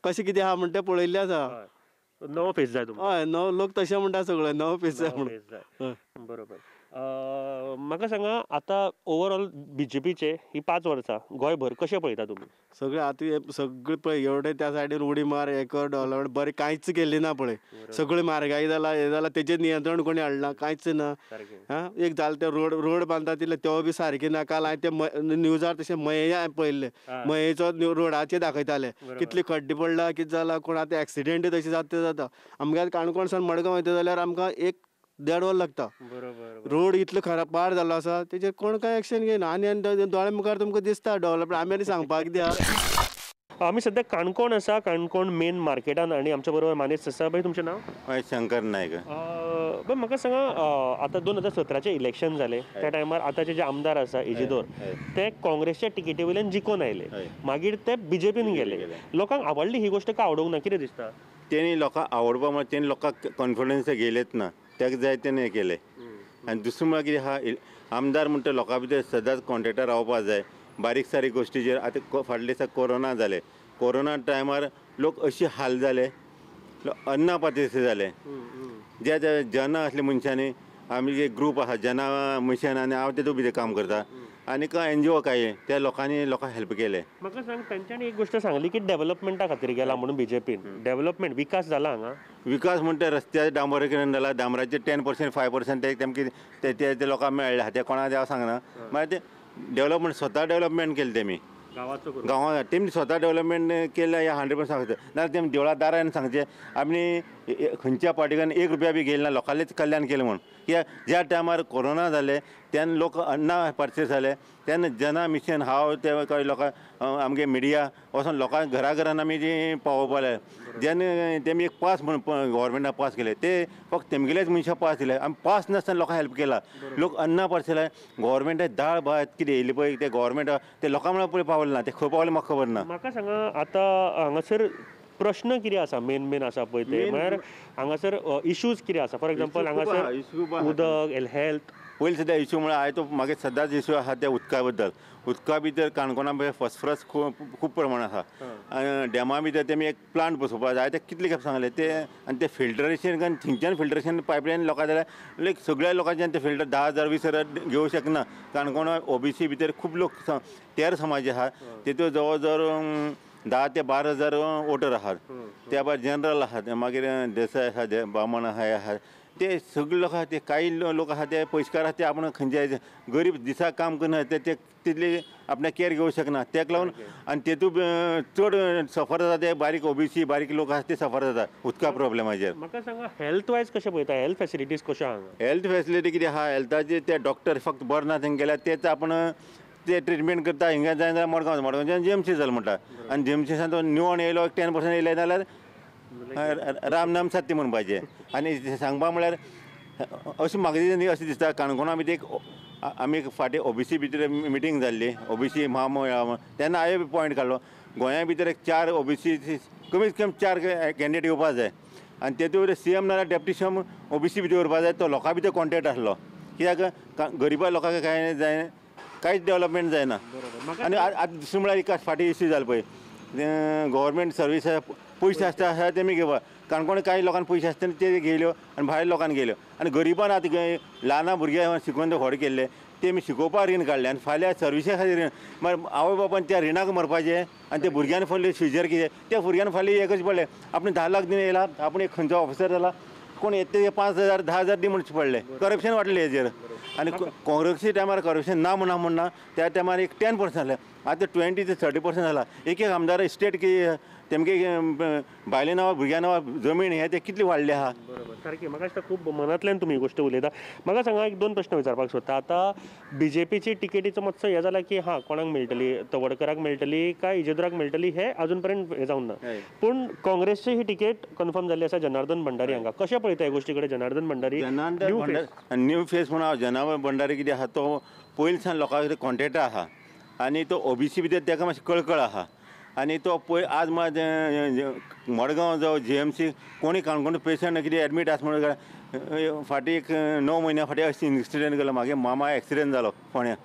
कशें कितें आहा म्हणटा तें पळयल्लें आसा. नवो फेस जाय तुमकां? हय, नवो लोक तशें म्हणटा सगळे, नवो फेस जाय म्हणून. बरोबर. म्हाका सांगा, आतां ओवरऑल बीजेपीचे ही 5 वर्सां गोंयभर कशें पळयता तुमी? सगळें आतां सगळें पळय एवढे त्या सायडीन उडी मार हें कर डेव्हलपमेंट बरें कांयच केल्लें ना पळय, सगळें म्हारगाय जाला हें जाला, तेजेर नियंत्रण कोणी हाडना, कांयच ना. आं, एक जालें तें रोड बांदता तितलें तो बी सारकें ना. काल हांवें ते न्यूजार तशें मये हांवें पळयल्लें, मयेचो रोडाचेर दाखयताले कितले खड्डे पडला कितें जाला, कोण आतां एक्सिडेंट तशें जाता जाता. आमगे काणकोण सावन मडगांव वयता जाल्यार आमकां 1-1.5 वर लागता. रोड इतलो खराब पाड जाल्लो आसा, तेजेर कोण कांय एक्शन घेयना. आनी आनी दोळ्या मुखार तुमकां दिसता डेव्हलपमेंट, आमी आनी सांगपाक कित्याक. आमी सद्या काणकोण आसा, काणकोण मेन मार्केटान, आनी आमच्या बरोबर मानेस्त आसा. बाई तुमचें नांव? हय, शंकर नायक. बाय म्हाका सांगा, आतां 2017 इलेक्शन जालें त्या टायमार आतांचे जे आमदार आसा इजिदोर, ते काँग्रेसच्या टिकेटी वयल्यान जिखून आयले, मागीर ते बीजेपीन गेले. लोकांक आवडली ही गोश्ट काय आवडूंक ना, कितें दिसता? तेणी लोकांक आवडपा म्हळ्यार तेणी लोकांक कॉन्फिडन्स घेयलेच ना, ताका जाय तेणें हें केलें. आनी दुसरें म्हळ्यार कितें आहा, आमदार म्हणटा लोकां भितर सदांच कॉन्टेक्टार रावपा जाय, बारीक सारीक गोश्टीचेर. आतां फाटल्या दिसा कोरोना जाले, कोरोना टायमार लोक अशी हाल जाले, अन्ना पातेसे जाले. ज्या ज्या जना आसले मनशांनी, आमी जे ग्रूप आसा जना मिशन, आनी हांव तेतूंत भितर काम करता, आनी NGO काय त्या लोकांनी लोकांक हेल्प केले. म्हाका सांग, तेंच्यांनी एक गोश्ट सांगली की डेव्हलपमेंटा खातीर गेला म्हणून बीजेपीन, डेव्हलपमेंट विकास जाला हांगा? विकास म्हणटा रस्त्यार डांबरीकरण जाला, डांबराचे 10% 5% ते तेमके ते लोकांक मेळ्ळे आहा, ते कोणाक हांव सांगना. मागीर ते डेव्हलपमेंट स्वता डेव्हलपमेंट केलें तेमी गांवांत, तेमी स्वता डेव्हलपमेंट केलें हें 100% सांगता. नाजाल्यार तेमी देवळा दारान सांगचें आमी खंयच्या पार्टीन 1 रुपया बी घेयला ना, लोकांलेच कल्याण केलें म्हूण. कित्याक ज्या टायमार कोरोना जाले तेन्ना लोक अन्ना पार्से जाले, तेन्ना जना मिशन हांव ते लोकांक आमगे मिडिया वचोन लोकांक घरा घरान आमी जी पावोवपा लागले. जेन्ना तेमी एक पास म्हूण गव्हर्मेंटान पास केले, ते फक्त तेमगेलेच मनशां पास दिले, आमी पास नासतना लोकांक हेल्प केला. लोक अन्ना पार्से जाले, गव्हर्मेंटा दाळ भात कितें येयली पळय ते गव्हर्मेंट ते लोकां म्हळ्यार पळय पावलें ना, ते खंय पावलें म्हाका खबर ना. म्हाका सांगा, आतां हांगासर प्रश्न कितें आसा मेन मेन आसा पळय ते म्हळ्यार हांगासर इश्यूज कितें आसा फॉर एग्जाम्पल हांगासर उदक हेल्थ पयलीं सद्या इश्यू म्हळ्यार हांवें तो मागीर सदांच इश्यू आसा त्या उदका बद्दल. उदका भितर काणकोणा फॉस्फरस खूब प्रमाण आसा आनी डॅमा भितर तेमी एक प्लांट बसोवपाक जाय ते कितले खेप सांगले ते आनी ते फिल्टरेशन थंयच्यान फिल्टरेशन पायपलायन लोकां जाल्यार लायक सगळ्या लोकांच्यान ते फिल्टर 10,000 20,000 घेवंक शकना. काणकोणा ओबीसी भितर खूब लोक 13 समाज आसा तेतूंत जवळ जवळ 10 ते 12,000 वोटर आसात. त्या भायर जनरल आसात मागीर देसाय आसा बामण आसा हे आसा ते सगळे लोक आसा ते कांय लोक आसा ते पयशकार आसा ते आपूण खंयचे गरीब दिसाक काम करना ते तितले आपल्या केअर घेवंक शकना तेका लागून आनी तेतूंत चड सफर जाता ते बारीक ओबीसी बारीक लोक आसा ते सफर जाता उदका प्रॉब्लेमाचेर. म्हाका सांगा हेल्थ वायज कशें पळयता हेल्थ फेसिलिटीज कश्यो हांगा? हेल्थ फेसिलिटी कितें आसा हेल्थाचे ते डॉक्टर फक्त बरें ना थंय गेल्यार तेच आपूण ते ट्रिटमेंट करता. हिंगा जायना जाल्यार मडगांव मडगांवच्यान जीएमसी चल म्हणटा आनी जीएमसीसान तो निवण येयलो 10% येयले जाल्यार राम नाम सत्य म्हणपाचें. आनी सांगपा म्हळ्यार अशें म्हाका न्ही अशें दिसता काणकोणा भितर एक आमी फाटीं ओबीसी भितर मिटींग जाल्ली ओबीसी म्हामंडळ तेन्ना हांवें पॉयंट काडलो गोंया भितर एक 4 ओबीसी कमीत कमी 4 कॅन्डिडेट येवपा जाय आनी तेतूंत सीएम नाल्यार डेप्टी सीएम ओबीसी भितर उरपा जाय. तो लोकां भितर कॉन्टेक्ट आसलो कित्याक गरिबा लोकांक कांय जाय कांयच डेवलपमेंट जायना. आनी आतां दुसरें म्हळ्यार एक फाटीं इश्यू जालो पळय गव्हर्मेंट सर्वीस पयशे आसता आसा तेमी घेवपा काणकोण कांय लोकांक पयशे आसता ते घेयल्यो आनी भायर लोकांक घेयल्यो आनी गरिबान आतां ल्हान भुरग्यांक शिकोवन ते व्हड केल्ले ते आमी शिकोवपाक रीण काडलें आनी फाल्यां सर्विसा खातीर रीण मागीर आवय बापायन त्या रिणाक मरपाचें आनी त्या भुरग्यांनी फाल्यां फ्युचर कितें त्या भुरग्यांनी फाल्यां एकच पडलें आपण 10 लाख दिवन येयला आपूण एक खंयचो ऑफिसर जाला कोण येता ते 5,000 10,000 दी म्हणचे पडले करप्शन वाडलें हेजेर. आनी काँग्रेसी टायमार करप्शन ना म्हणा म्हणना त्या टायमार एक 10% जालें आतां 20 ते 30% जाला. एक एक आमदार स्टेट की तेमगे बायले नांवा भुरग्यां नांवा जमीन हे ते कितली वाडले आहा. बरोबर सारकी म्हाका दिसता खूब मनांतल्यान तुमी ही गोश्ट उलयता. म्हाका सांगा एक 2 प्रश्न विचारपाक सोदता. आतां बीजेपीची टिकेटीचो मातसो हें जाला की हां कोणाक मेळटली तवडकराक मेळटली काय इजेद्राक मेळटली हें अजून पर्यंत हें जावंक ना पूण काँग्रेसची ही टिकेट कन्फर्म जाल्ली आसा जनार्दन भंडारी हांगा कशें पळयता ह्या गोश्टी कडेन? जनार्दन भंडारी न्यू फेस म्हणून हांव जनार्दन भंडारी कितें आहा तो पयलीं सावन लोकां कडेन कॉन्टेक्ट आहा आनी तो ओबीसी भितर ताका मातशी कळकळ आहा आनी तो पळय आज मात मडगांव जावं जीएमसी कोणी काणकोण पेशंट कितें एडमीट आसा म्हणून फाटीं एक 9 म्हयन्या फाटीं अशें इन्सिडंट गेलो मागीर मामा एक्सिडंट जालो फोंड्या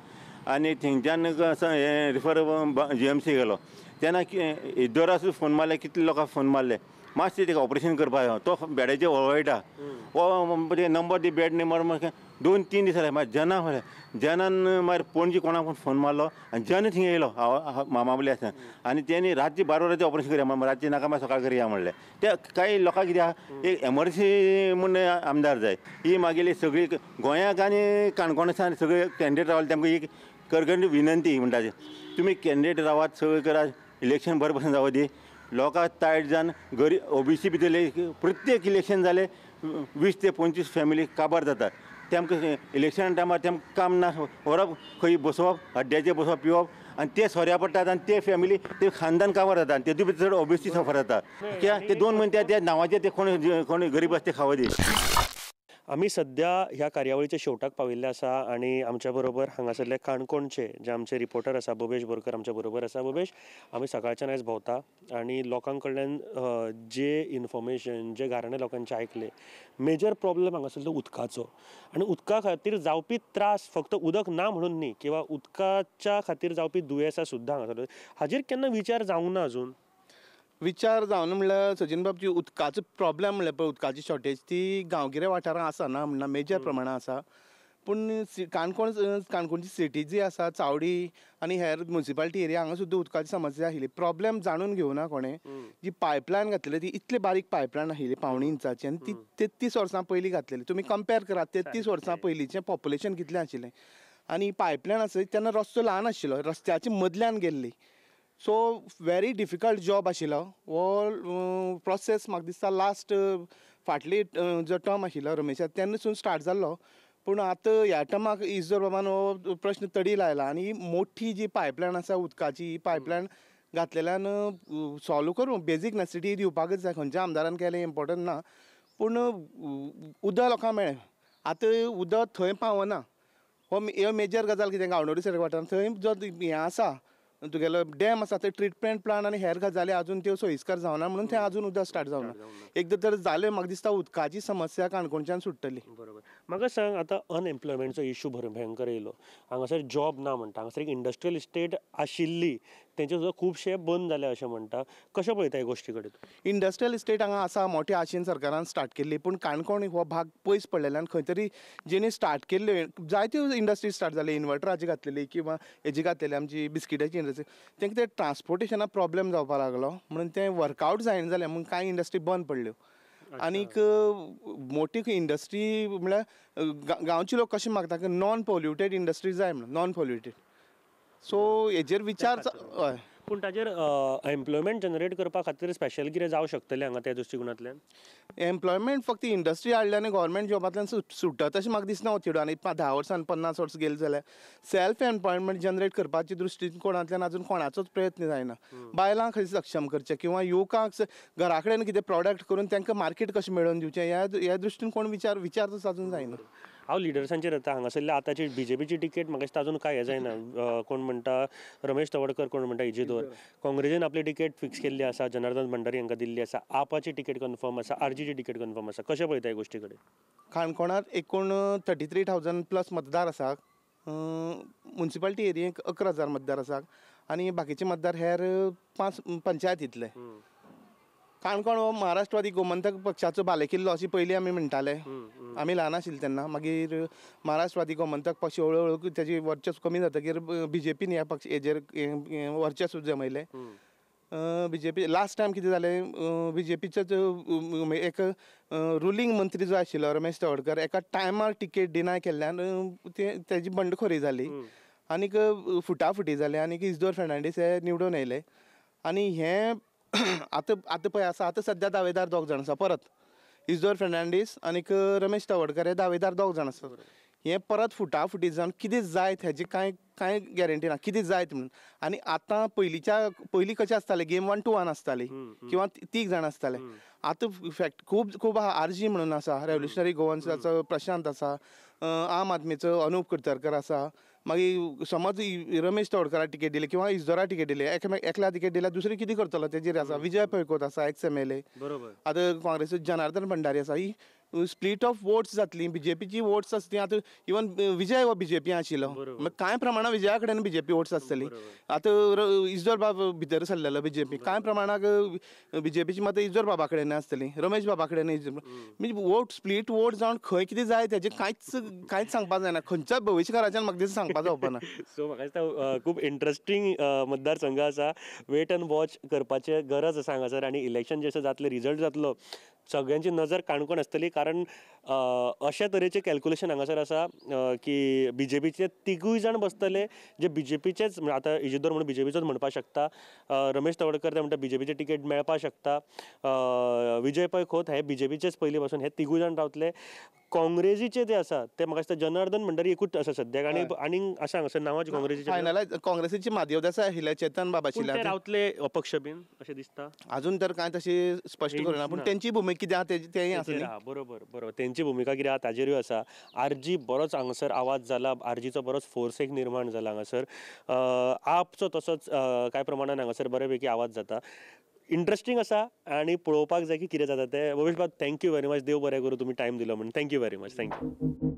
आनी थंयच्यान हें रिफर जीएमसी गेलो तेन्ना इदोरा सुद्दां फोन मारले कितले लोकांक फोन मारले मातशें ताका ऑपरेशन करपाक तो बेडाचेर वळवळटा हो नंबर दी बेड नंबर 2-3 दीस जाले मागीर जना फुडें जनान मागीर पणजी कोणाक फोन मारलो आनी जन थंय येयलो हांव मामा बली आसा आनी तेणी रातची 12 वरांचेर ऑपरेशन करया म्हणलें रातची नाका मागीर सकाळ करया म्हणलें. ते कांय लोकांक कितें आहा एक एमरजन्सी म्हूण आमदार जाय ही मागेली सगळी गोंयाक आनी काणकोणासान सगळे कॅन्डिडेट रावले तेमकां एक करकणी विनंती म्हणटा तुमी कॅन्डिडेट रावात सगळें करात इलेक्शन बरें भशेन जावं दी लोकांक तायट जावन गरीब ओबीसी भितरले प्रत्येक इलेक्शन जालें 20 ते 25 फॅमिली काबार जातात तेमकां इलेक्शन टायमार तेमकां काम ना व्हरप खंय बसोवप अड्ड्याचेर बसोवप पिवप आनी ते सोऱ्या पडटात आनी ते फॅमिली ते खानदान काबार जाता आनी तेतूंत भितर चड ओबीसी सफर जाता कित्याक ते 2 म्हयने त्या नांवाचे ते कोण कोण गरीब आसा ते खावो दी. आमी सद्या ह्या कार्यावळीच्या शेवटाक पाविल्ले आसा आनी आमच्या बरोबर हांगासरले काणकोणचे जे आमचे रिपोर्टर आसा भोबेश बोरकर आमच्या बरोबर आसा. भोबेश, आमी सकाळच्यान आयज भोंवता आनी लोकां कडल्यान जे इन्फॉर्मेशन जे घाराणे लोकांचे आयकले मेजर प्रॉब्लम हांगासरलो उदकाचो आनी उदका खातीर जावपी त्रास फक्त उदक ना म्हणून न्ही किंवा उदकाच्या खातीर जावपी दुयेंसां सुद्दां हांगासर हाजेर केन्ना विचार जावंक ना अजून? विचार जावन म्हणल्यार सचिन बाब जी उदकाचो प्रॉब्लेम म्हणल्यार पळय उदकाची शॉर्टेज ती गांवगिऱ्या वाठारांत आसा ना म्हणना मेजर प्रमाणांत आसा पूण काणकोण काणकोणची सिटी जी आसा चावडी आनी हेर मुन्सिपालिटी एरिया हांगा सुद्दां उदकाची समस्या आशिल्ली. प्रॉब्लेम जाणून घेवना कोणें जी पायपलायन घातलेली ती इतली बारीक पायपलायन आशिल्ली 0.75 इंचाची आनी ती 33 वर्सां पयलीं घातलेली. तुमी कंपेर करात 33 वर्सां पयलींचें पॉप्युलेशन कितलें आशिल्लें आनी पायपलायन आसली तेन्ना रस्तो ल्हान आशिल्लो रस्त्याच्या मदल्यान गेल्ली सो वेरी डिफिकल्ट जॉब आशिल्लो हो प्रोसेस म्हाका दिसता लास्ट फाटली जो टर्म आशिल्लो रमेशा तेन्नासून स्टार्ट जाल्लो पूण आतां ह्या टर्माक इजोर बाबान हो प्रश्न तडील आयला आनी मोठी जी पायपलायन आसा उदकाची ही पायपलायन घातलेल्यान सॉल्व करूं बेजीक नेसेसिटी दिवपाकच जाय खंयच्या आमदारान केलें इम्पोर्टंट ना पूण उदक लोकांक मेळ्ळें आतां उदक थंय पावना हो मेजर गजाल कितें गांवडोरी सारक्या वाठारांत थंय जो हें आसा तुगेलो डॅम आसा ते ट्रिटमेंट प्लांट आनी हेर गजाली अजून त्यो सोयीस्कर जावना म्हणून ते अजून उदक स्टार्ट जावना. एकदां तर जालें म्हाका दिसता उदकाची समस्या काणकोणच्यान सुट्टली. बरोबर. म्हाका सांग आतां अनएम्प्लॉयमेंटचो इशू भयंकर येयलो, हांगासर जॉब ना म्हणटा, हांगासर एक इंडस्ट्रियल इस्टेट आशिल्ली तेंचे सुद्दां खुबशे बंद जाले अशें म्हणटा, कशें पळयता ह्या गोश्टी कडेन? इंडस्ट्रियल इस्टेट हांगा आसा, मोठ्या आशेन सरकारान स्टार्ट केल्ली, पूण काणकोण हो भाग पयस पडलेल्यान खंय तरी जेणे स्टार्ट केल्ल्यो जायत्यो इंडस्ट्री स्टार्ट जाली, इन्वर्टराची घातलेली किंवा हेजी घातलेली आमची बिस्किटाची इंडस्ट्री, तांकां ते ट्रान्सपोर्टेशनाक प्रॉब्लेम जावपाक लागलो म्हणून तें वर्कआवट जायना जालें म्हणून कांय इंडस्ट्री बंद पडल्यो. आनीक मोठी इंडस्ट्री म्हळ्यार गांवचे लोक कशें मागता की नॉन पोल्युटेड इंडस्ट्री जाय म्हणून, नॉन पोल्युटेड. सो हेजेर विचार. हय, पूण ताजेर एम्प्लॉयमेंट जनरेट करपा खातीर स्पेशल कितें जावं शकतलें हांगा त्या दृश्टिकोनांतल्यान? एम्प्लॉयमेंट फक्त इंडस्ट्री हाडली आनी गव्हर्मेंट जॉबांतल्यान सुटत अशें म्हाका दिसना. थिडो आनी 10 वर्सां 50 वर्सां गेलीं जाल्यार सेल्फ एम्प्लॉयमेंट जनरेट करपाच्या दृश्टिकोणांतल्यान अजून कोणाचोच प्रयत्न जायना. बायलांक खंय सक्षम करचें किंवा युवकांक घरा कडेन कितें प्रॉडक्ट करून तांकां मार्केट कशें मेळोवन दिवचें ह्या दृश्टीन कोण विचार अजून जायना. हांव लिडर्सांचेर येता. हांगासरल्या आतांची बीजेपीची तिकेट म्हाका दिसता अजून कांय हें जायना. कोण म्हणटा रमेश तवडकर, कोण म्हणटा इजिदोर. काँग्रेसीन आपली तिकेट फिक्स केल्ली आसा, जनार्दन भंडारी हांकां दिल्ली आसा, आपाची तिकेट कन्फर्म आसा, आरजीची तिकेट कन्फर्म आसा. कशें पळयता ह्या गोश्टी कडेन? काणकोणांत एकूण 33,000 प्लस मतदार आसा, मुन्सिपालिटी एरियेक 11,000 मतदार आसा आनी बाकीचे मतदार हेर 5 पंचायतींतले. काणकोण हो महाराष्ट्रवादी गोमंतक पक्षाचो बालेकिल्लो अशी पयलीं आमी म्हणटाले, आमी ल्हान आशिल्ले तेन्ना. मागीर महाराष्ट्रवादी गोमंतक पक्ष हळू हळू तेजी वर्चस्व कमी जातकीर बीजेपीन ह्या पक्ष हेजेर वर्चस्व जमयलें. बीजेपी लास्ट टायम कितें जालें, बीजेपीचोच एक रुलींग मंत्री जो आशिल्लो रमेश तवडकर एका टायमार तिकेट डिनाय केल्ल्यान तेजी बंडखोरी जाली आनीक फुटाफुटी जाली आनीक इजदोर फेर्नांडीस हे निवडून येयले. आनी हें आतां आतां पळय आसा, आतां सद्या दावेदार 2 जाण आसा, परत इजदोर फेर्नांडीस आनीक रमेश तवडकर हे दावेदार 2 जाण आसा. हें परत फुटाफुटी जावन कितें जायत हेजी कांय कांय गॅरंटी ना कितें जायत म्हणून. आनी आतां पयलीं कशें आसतालें, गेम 1 to 1 आसताली किंवा 3 जाण आसताले. आतां फॅक्ट खूब खूब आरजी म्हणून आसा, रेव्होल्युशनरी गोवन्साचो प्रशांत आसा, आम आदमीचो अनुप कुर्तरकर आसा. मागीर समज रमेश तवडकराक तिकेट दिली किंवा इजदोरा तिकेट दिली, एकल्या तिकेट दिल्यार दुसरी कितें करतलो तेजेर आसा. विजय पैकोत आसा एक्स MLA, आतां काँग्रेसीचो जनार्दन भंडारी आसा. ही स्प्लीट ऑफ वोट्स जातली, बीजेपीची वोट्स आसतली. आतां इवन विजय हो बीजेपी आशिल्लो, कांय प्रमाणांत विजया कडेन बीजेपी वोट्स आसतली. आतां इजदोर बाब भितर सरलेलो बीजेपी, कांय प्रमाणाक बीजेपीची मतां इजदोर बाबा कडेन आसतली, रमेश बाबा कडेन. म्हणजे वोट स्प्लीट वोट जावन खंय कितें जाय तेजें कांयच सांगपाक जायना, खंयच्याच भविश्यकाराच्यान म्हाका दिसता सांगपाक जावपा ना. सो म्हाका दिसता खूब इंट्रस्टींग मतदारसंघ आसा, वेट अँड वॉच करपाचें गरज आसा हांगासर. आनी इलेक्शन जें जातलें, रिजल्ट जातलो, सगळ्यांची नजर काणकोण आसतली. कारण अशा तरेचें कॅल्क्युलेशन हांगासर आसा की बीजेपीचे 3 जाण बसतले, जे बीजेपीचेच आतां इजिदोर म्हणून बीजेपीचोच म्हणपाक शकता, रमेश तवडकर ते म्हणटा बीजेपीचे तिकेट मेळपाक शकता, विजय पै खोत हे बीजेपीचेच पयलीं पासून, हे 3 जाण रावतले. काँग्रेसीचे जे आसा ते म्हाका दिसता जनार्दन भंडारी एकूच आसा सद्याक, आनी आनीक आसा हांगासर नांवाचे काँग्रेसीचे. फायनलायज काँग्रेसीचे माधव देसाय आशिल्ले, चेतन बाब आशिल्ले, रावतले अपक्ष बीन अशें दिसता. अजून तर कांय तशें स्पश्ट करूना, पूण तेंची भुमिका कितें आहा तेंय आसा न्ही. बरोबर बरोबर, तेंची भुमिका कितें आहा ताजेरूय आसा. आरजी बरोच हांगासर आवाज जाला, आरजीचो बरोच फोर्स एक निर्माण जाला हांगासर, आपचो तसोच कांय प्रमाणान हांगासर बरे पैकी आवाज जाता. इंट्रस्टींग आसा आनी पळोवपाक जाय की कितें जाता तें. भवेश बाब, thank you very much, देव बरें करूं तुमी टायम दिलो म्हणून. Thank you very much, thank you.